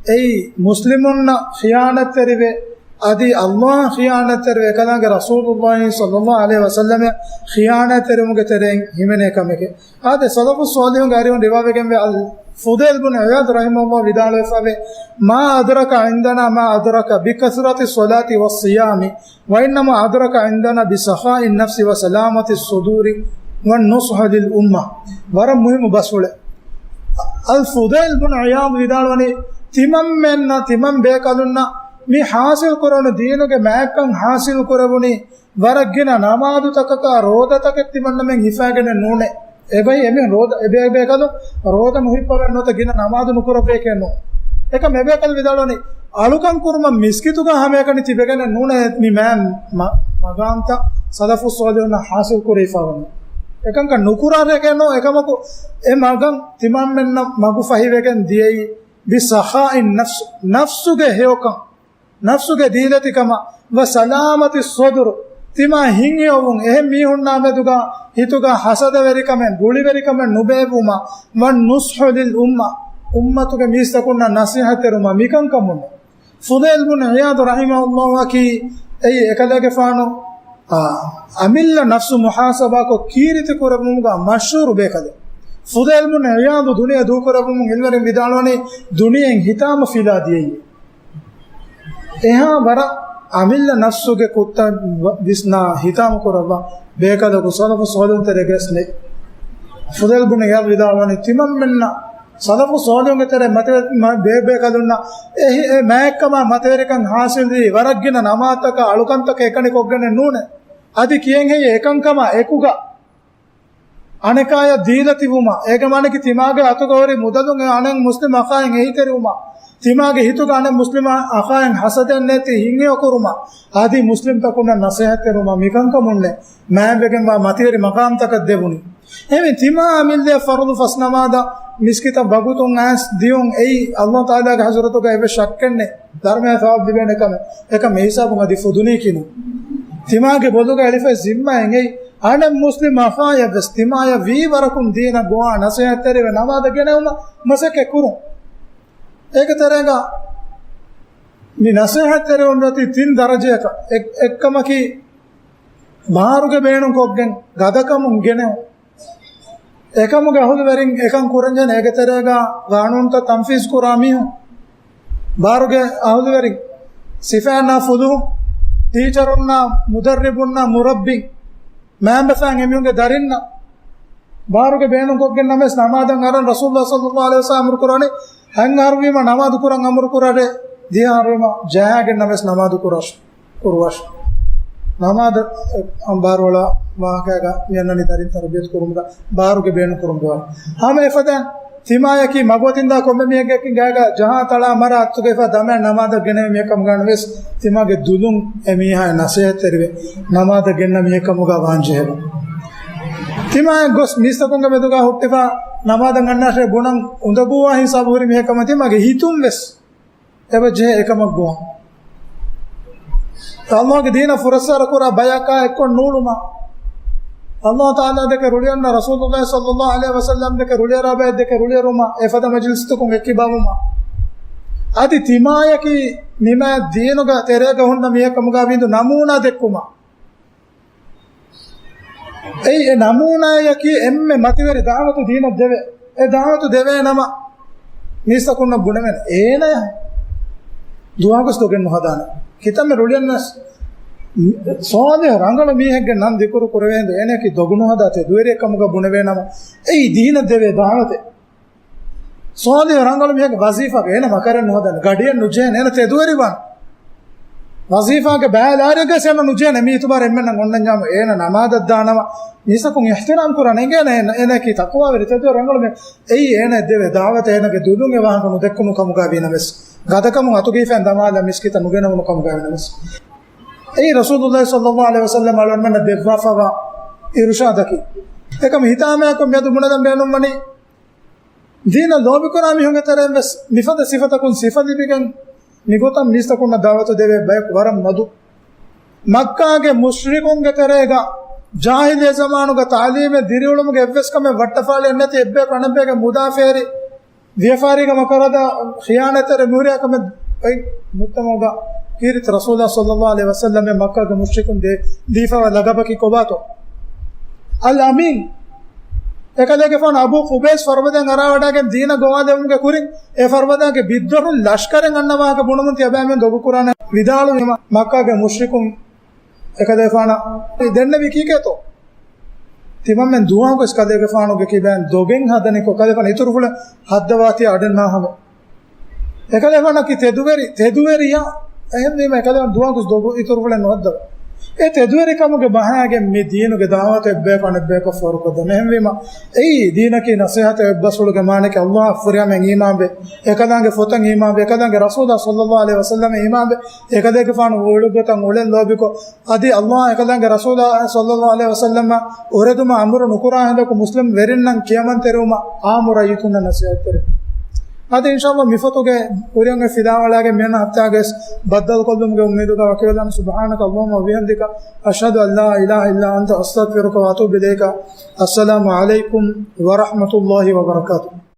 އެއީ މުސްލިމުންނަށް ޚިޔާނަތްތެރިވެ، އަދި ﷲ އަށް ޚިޔާނަތްތެރިވެ، އެކަލާނގެ ރަސޫލުﷲ ޞައްލަﷲ ޢަލައިހި ވަސައްލަމަށް ޚިޔާނަތްތެރިވުމުގެ ތެރެއިން ހިމެނޭ ކަމެކޭ. އާދެ، ސަލަފު ޞާލިޙުންގެ އަރިހުން ރިވާވެގެންވޭ، އަލް ފުޟައިލް ބުނު ޢިޔާޟް ރަޙިމަހުﷲ ވިދާޅުވެފަވޭ، ما أدرك عندنا ما أدرك بكثرة الصلاة والصيام، وإنما أدرك عندنا بسخاء النفس وسلامة الصدور والنصح للأمة. ވަރަށް މުހިއްމު ބަސްފުޅެއް. އަލް ފުޟައިލް ބުނު ޢިޔާޟް ވިދާޅުވަނީ، ތިމަންމެންނަށް، ތިމަން ބޭކަލުންނަށް މި ޙާޞިލް ކުރެވުނު ދީނުގެ މާތްކަން ޙާޞިލް ކުރެވުނީ، ވަރަށް ގިނަ ނަމާދުތަކަކާ ރޯދަތަކެއް ތިމަންނަމެން ހިފައިގެނެއް ނޫނޭ. އެބައި އެމެން ރޯދަ، އެބޭ ބޭކަލުން ރޯދަ ނުހިއްޕަވަން ނުވަތަ ގިނަ ނަމާދު ނުކުރައްވައެކޭ ނޫން. އެކަމް އެބޭކަލު ވިދާޅުވަނީ، އަޅުކަން ކުރުމަށް މިސްކިތުގަ ހަމައެކަނި ތިބެގެނެއް ނޫނޭ މި މާ މަ-، މަގާމްތައް ސަލަފު ޞާލިޙުންނަށް ޙާޞިލް ކުރެވިފަ ވަނީ. އެކަންކަން ނުކުރާ ރެގެއް ނޫން. އެކަމަކު އެ މަގަށް ތިމަންމެންނަށް މަގު ފަހިވެގެން ދިޔައީ ބިސަޚާއި ނަފްސް، ނަފްސުގެ ހެޔޮކަން، ނަފްސުގެ ދީލަތިކަމަށް، ވަސަލާމަތި ޞަދުރު، ތިމާ ހިތްހެޔޮވުން، އެހެން މީހުންނާ މެދުގަ ހިތުގަ ޙަސަދަވެރިކަމެއް، ގުޅިވެރިކަމެއް ނުބޭއްވުމަށް، ވަން ނުޞްޙު ލިލް އުއްމަ، އުއްމަތުގެ މީސްތަކުންނަށް ނަޞޭޙަތްތެރިވުމަށް މިކަންކަމުން. ފުޟައިލް ބުން ޢިޔާޟް ރަޙިމަހުﷲ އަކީ އެއީ އެކަލޭގެފާނު، އާ، އަމިއްލަ ނަފްސު މުޙާސަބާކޮށް ކީރިތި ކުރެއްވުމުގަ މަޝްހޫރު ބޭކަލެއް. ފުޟައިލް ބުން ޢިޔާޟް ދުނިޔެ ދޫކުރެއްވުމުން އިލްވެރިން ވިދާޅުވަނީ ދުނިޔެއިން ހިތާމަ ފިލާ ދިޔައީ. އެހާ ވަރަށް އަމިއްލަ ނަފްސުގެ ކުށްތައް ވިސްނާ ހިތާމަ ކުރައްވާ ބޭކަލަކު ސަލަފު ޞާލިޙުން ތެރޭގަސް ނެތް. ފުޟައިލް ބުން ޢިޔާޟް ވިދާޅުވަނީ ތިމަންމެންނަށް ސަލަފު ޞާލިޙުންގެ ތެރޭ މަތިވެ-، މަ-، ބޭބޭކަލުންނަށް އެ ހި-، އެ މާތްކަމާ މަތިވެރިކަން ޙާޞިލްވީ ވަރަށް ގިނަ ނަމާދުތަކާ އަޅުކަންތަކެއް އެކަނި ކޮށްގެނެއް ނޫނޭ. އަދި ކިޔެން ހެއްޔޭ އެކަންކަމާ އެކުގަ އަނެކާޔަށް ދީލަތިވުމަށް، އޭގެ މާނައަކީ ތިމާގެ އަތުގަ ހުރި މުދަލުން އެ އަނެއް މުސްލިމް އަޚާއިން އެހީތެރިވުމަށް، ތިމާގެ ހިތުގަ އަނެއް މުސްލިމް އަޚާއިން ހަސަދައެއް ނެތި ހިތްހެޔޮކުރުމަށް، އަދި މުސްލިމްތަކުންނަށް ނަޞޭޙަތްތެރިވުމަށް މިކަންކަމުންނޭ މާތްވެގެންވާ މަތިވެރި މަޤާމްތަކަށް ދެވުނީ. އެހެންވެ ތިމާ އަމިއްލައަށް ފަރުޟު ފަސް ނަމާދަށް މިސްކިތަށް ވަގުތުން އައިސް ދިޔުން އެއީ ﷲ ތަޢާލާގެ ޙަޟްރަތުގަ އެއްވެސް ޝައްކެއްނެތް. ދަރުމަޔަށް ޘަވާބު ލިބޭނެ ކަމެއް. އެކަމް މި ހިސާބުން އަދި ފުދުނީކީ ނޫން. ތިމާގެ ބޮލުގަ އެޅިފައި ޒިންމާއެއް އެއީ އަނެއް މުސްލިމް އަޚާޔަށްވެސް ތިމާޔަށް ވީ ވަރަކުން ދީނަށް ގޮވާ ނަޞޭޙަތްތެރިވެ ނަމާދަށް ގެނެވުމަށް މަސައްކަތް ކުރުން. އޭގެ ތެރޭގަ މި ނަޞޭޙަތްތެރިވުން އޮތީ ތިން ދަރަޖައަކަށް. އެއް-، އެއްކަމަކީ ބާރުގެ ބޭނުން ކޮށްގެން ގަދަކަމުން ގެނެވުން. އެކަމުގެ އަހުލުވެރިން އެކަން ކުރަންޖެހޭނެ އޭގެ ތެރޭގަ ގާނޫނުތައް ތަންފީޒް ކުރާ މީހުން. ބާރުގެ އަހުލުވެރިން، ސިފައިންނާ ފުލުހުން، ޓީޗަރުންނާ، މުދައްރިބުންނާ، މުރައްބީން، މައިންބަފައިން އެމީހުންގެ ދަރިންނަށް، ބާރުގެ ބޭނުން ކޮށްގެން ނަމަވެސް ނަމާދަށް އަރަން ރަސޫލުﷲ ޞައްލަﷲ ޢަލައިހި ވަސައްލަމަ އަމުރު ކުރާނެ، ހަތް އަހަރު ވީމަ ނަމާދު ކުރަން އަމުރު ކުރާށޭ، ދިހަ އަހަރު ވީމަ ޖަހާގެން ނަމަވެސް ނަމާދު ކުރާށޭ. ކުރުވަށް. ނަމާދަށް ބާރުއަޅާ ވާހަކައިގަ މިއަންނަނީ ދަރިން ތަރުބިޔަތު ކުރުމުގަ ބާރުގެ ބޭނުން ކުރުމުގަ. ހަމަ އެފަދަ ތިމާޔަކީ މަގު އޮތިންދާ ކޮންމެ މީހެއްގެ ގާގަ ޖަހާ ތަޅާ މަރާ އަތުގައިފަ ދަމައި ނަމާދަށް ގެނެވޭ މީހެއް ކަމުގަ ނަމަވެސް، ތިމާގެ ދުލުން އެ މީހާ ނަސޭހަތްތެރިވެ ނަމާދަށް ގެންނަ މީހެއް ކަމުގަ ވާންޖެހޭ. ތިމާޔަށް ގޮސް މީސްތަކުންގެ މެދުގަ ހުއްޓިފަ ނަމާދަށް އަންނާށޭ ބުނަން އުނދަގޫވާ ހިސާބު ހުރި މީހެއް ކަމަށް ތިމާގެ ހިތުން ވެސް އެބަ ޖެހޭ އެކަމަށް ގޮވަން. ﷲގެ ދީނަށް ފުރައްސާރަ ކުރާ ބަޔަކާ އެއްކޮށް ނޫޅުމަށް، ﷲ ތަޢާލާ ދެކެ ރުޅިއަންނަ ރަސޫލުﷲ ޞައްލަﷲ ޢަލައިހި ވަސައްލަމް ދެކެ ރުޅިއަރާ ބައެއް ދެކެ ރުޅިއެރުމަށް، އެފަދަ މަޖިލިސްތަކުން އެއްކިބާވުމަށް. އަދި ތިމާޔަކީ މިމާ ދީނުގެ ތެރޭގަ ހުންނަ މީހެއް ކަމުގަ ވީނދު ނަމޫނާ ދެއްކުމަށް. އެއީ އެ ނަމޫނާޔަކީ އެންމެ މަތިވެރި ދަޢުވަތު ދީނަށް ދެވޭ. އެ ދަޢުވަތު ދެވޭ ނަމަ، މީސްތަކުންނަށް ބުނެވެން އޭނަޔަށް ދުވަހަކުސް ދޮގެއް ނުހަދާނެ. ކިތަންމެ ރުޅިއަންނަސް ޞާލިޙު ރަނގަޅު މީހެއްގެ ނަން ޛިކުރު ކުރެވޭންދު އޭނަޔަކީ ދޮގު ނުހަދާ ތެދުވެރިއެއް ކަމުގަ ބުނެވޭ ނަމަ، އެއީ ދީނަށް ދެވޭ ދަޢުވަތެއް. ޞާލިޙު ރަނގަޅު މީހެއްގެ ވަޒީފާގަ އޭނަ މަކަރެއް ނުހަދާނެ، ގަޑިއެއް ނުޖެހޭނެ، އޭނަ ތެދުވެރިވާނެ. ވަޒީފާގެ ބައިލާރިއަކަށް އޭނަ ނުޖެހޭނެ، މި އިތުބާރު އެންމެންނަށް އޮންނަންޏާމު އޭނަ ނަމާދަށް ދާނަމަ، މީސްތަކުން އިޙްތިރާމް ކުރާނެ އިނގޭނެ، އޭނަ، އޭނައަކީ ތަޤްވާވެރި ތެދުވެރި ރަނގަޅު މީހެއް. އެއީ އޭނަ ދެވޭ ދަޢުވަތަށް އޭނަގެ ދުލުން އެ ވާހަކަ ނުދެއްކުނު ކަމުގަ ވީ ނަމަވެސް، ގަދަކަމުން އަތުގައިފައި ދަމާލާ މިސްކިތަށް ނުގެނެވުނު ކަމުގަ ވީ ނަމަވެސް. އެއީ ރަސޫލުﷲ ޞައްލަﷲ ޢަލައިހި ވަސައްލަމަ އަޅުގަނޑުމެންނަށް ދެއްވާފަވާ އިރުޝާދަކީ. އެކަމަށް ހިތާމައަކުން މިއަދު ބުނެލަން ބޭނުންވަނީ، ދީނަށް ލޯބިކުރާ މީހުންގެ ތެރެއިން ވެސް މިފަދަ ސިފަތަކުން ސިފަ ލިބިގެން މިގޮތަށް މީސްތަކުންނަށް ދަޢުވަތު ދެވޭ ބަޔަކު ވަރަށް މަދު. މައްކާގެ މުޝްރިކުންގެ ތެރޭގަ ޖާހިލިއްޔަ ޒަމާނުގަ ތަޢުލީމެއް ދިރިއުޅުމުގެ އެއްވެސް ކަމެއް ވައްޓަފާޅިއެއް ނެތި، އެއްބަޔަކު އަނެއްބަޔަކަށް މުދާ ފޭރި، ވިޔަފާރީގަ މަކަރަދާ ޚިޔާނަތްތެރި މިހުރިހާ ކަމެއް އޮތް މުޖްތަމަޢުގަ ކީރިތި ރަސޫލާ ޞައްލަﷲ ޢަލައިހި ވަސައްލަމް މައްކާގެ މުޝްރިކުން ދޭ-، ދީފަވާ ލަގަބަކީ ކޮބާތޯ؟ އަލް އަމީން. އެކަލޭގެފާނު އަބޫ ޤުބައިސް ފަރުބަދައިން އަރާވަޑައިގެން ދީނަށް ގޮވާލެވުމުގެ ކުރިން، އެ ފަރުބަދައިގެ ބިއްދޮރުން ލަޝްކަރެއް އަންނަ ވާހަކަ ބުނުމުން ތިޔަބައިމީހުން ދޮގު ކުރާނެ ވިދާޅުވީމަ، މައްކާގެ މުޝްރިކުން އެކަލޭގެފާނަށް ދެންނެވީ ކީކޭތޯ؟ ތިމަންމެން ދުވަހަކުވެސް ކަލޭގެފާނުގެ ކިބައިން ދޮގެއް ހަދަނީކޮށް، ކަލޭގެފާނު އިތުރުފުޅެއް ހައްދަވާތީ އަޑެއް ނާހަމެ. އެކަލޭގެފާނަކީ ތެދުވެރި، ތެދުވެރިޔާ. އެހެންވީމަ އެކަލޭގެފާނު ދުވަހަކުވެސް ދޮގު އިތުރުފުޅެއް ނުހައްދަވޭ. އެ ތެދުވެރިކަމުގެ ބަހައިގެން މި ދީނުގެ ދަޢުވަތު އެއްބަޔަކު އަނެއްބަޔަކަށް ފޯރުކޮށްދޭނެ. އެހެންވީމަ، އެއީ ދީނަކީ ނަޞޭޙަތެއް އޮތް ބަސްފުޅުގެ މާނައަކީ ﷲ އަށް ފުރިހަމައިން އީމާންވެ، އެކަލާނގެ ފޮތަށް އީމާންވެ، އެކަލާނގެ ރަސޫލާ ޞައްލަﷲ ޢަލައިހި ވަސައްލަމަށް އީމާންވެ، އެކަލޭގެފާނު އުޅުއްގޮތަށް އުޅެން ލޯބިކޮށް، އަދި ﷲ އާ އެކަލާނގެ ރަސޫލާ ޞައްލަﷲ ޢަލައިހި ވަސައްލަމަށް އުރެދުމަށް އަމުރު ނުކުރާ ހިނދަކު މުސްލިމް ވެރިންނަށް ކިޔަމަންތެރިވުމަށް އާއްމު ރައްޔިތުންނަށް ނަޞޭޙަތްތެރިވުން. އަދި އިންޝާﷲ މިފޮތުގެ ކުރިއަށް އޮތް ފިލާވަޅާގެ މިއަންނަ ހަފްތާގެ ބައްދަލުކޮށްލުމުގެ އުއްމީދުގަ ވަކިވެލަން. سبحانك اللهم وبحمدك، أشهد أن لا إله إلا أنت، أستغفرك وأتوب إليك. السلام عليكم ورحمة الله وبركاته.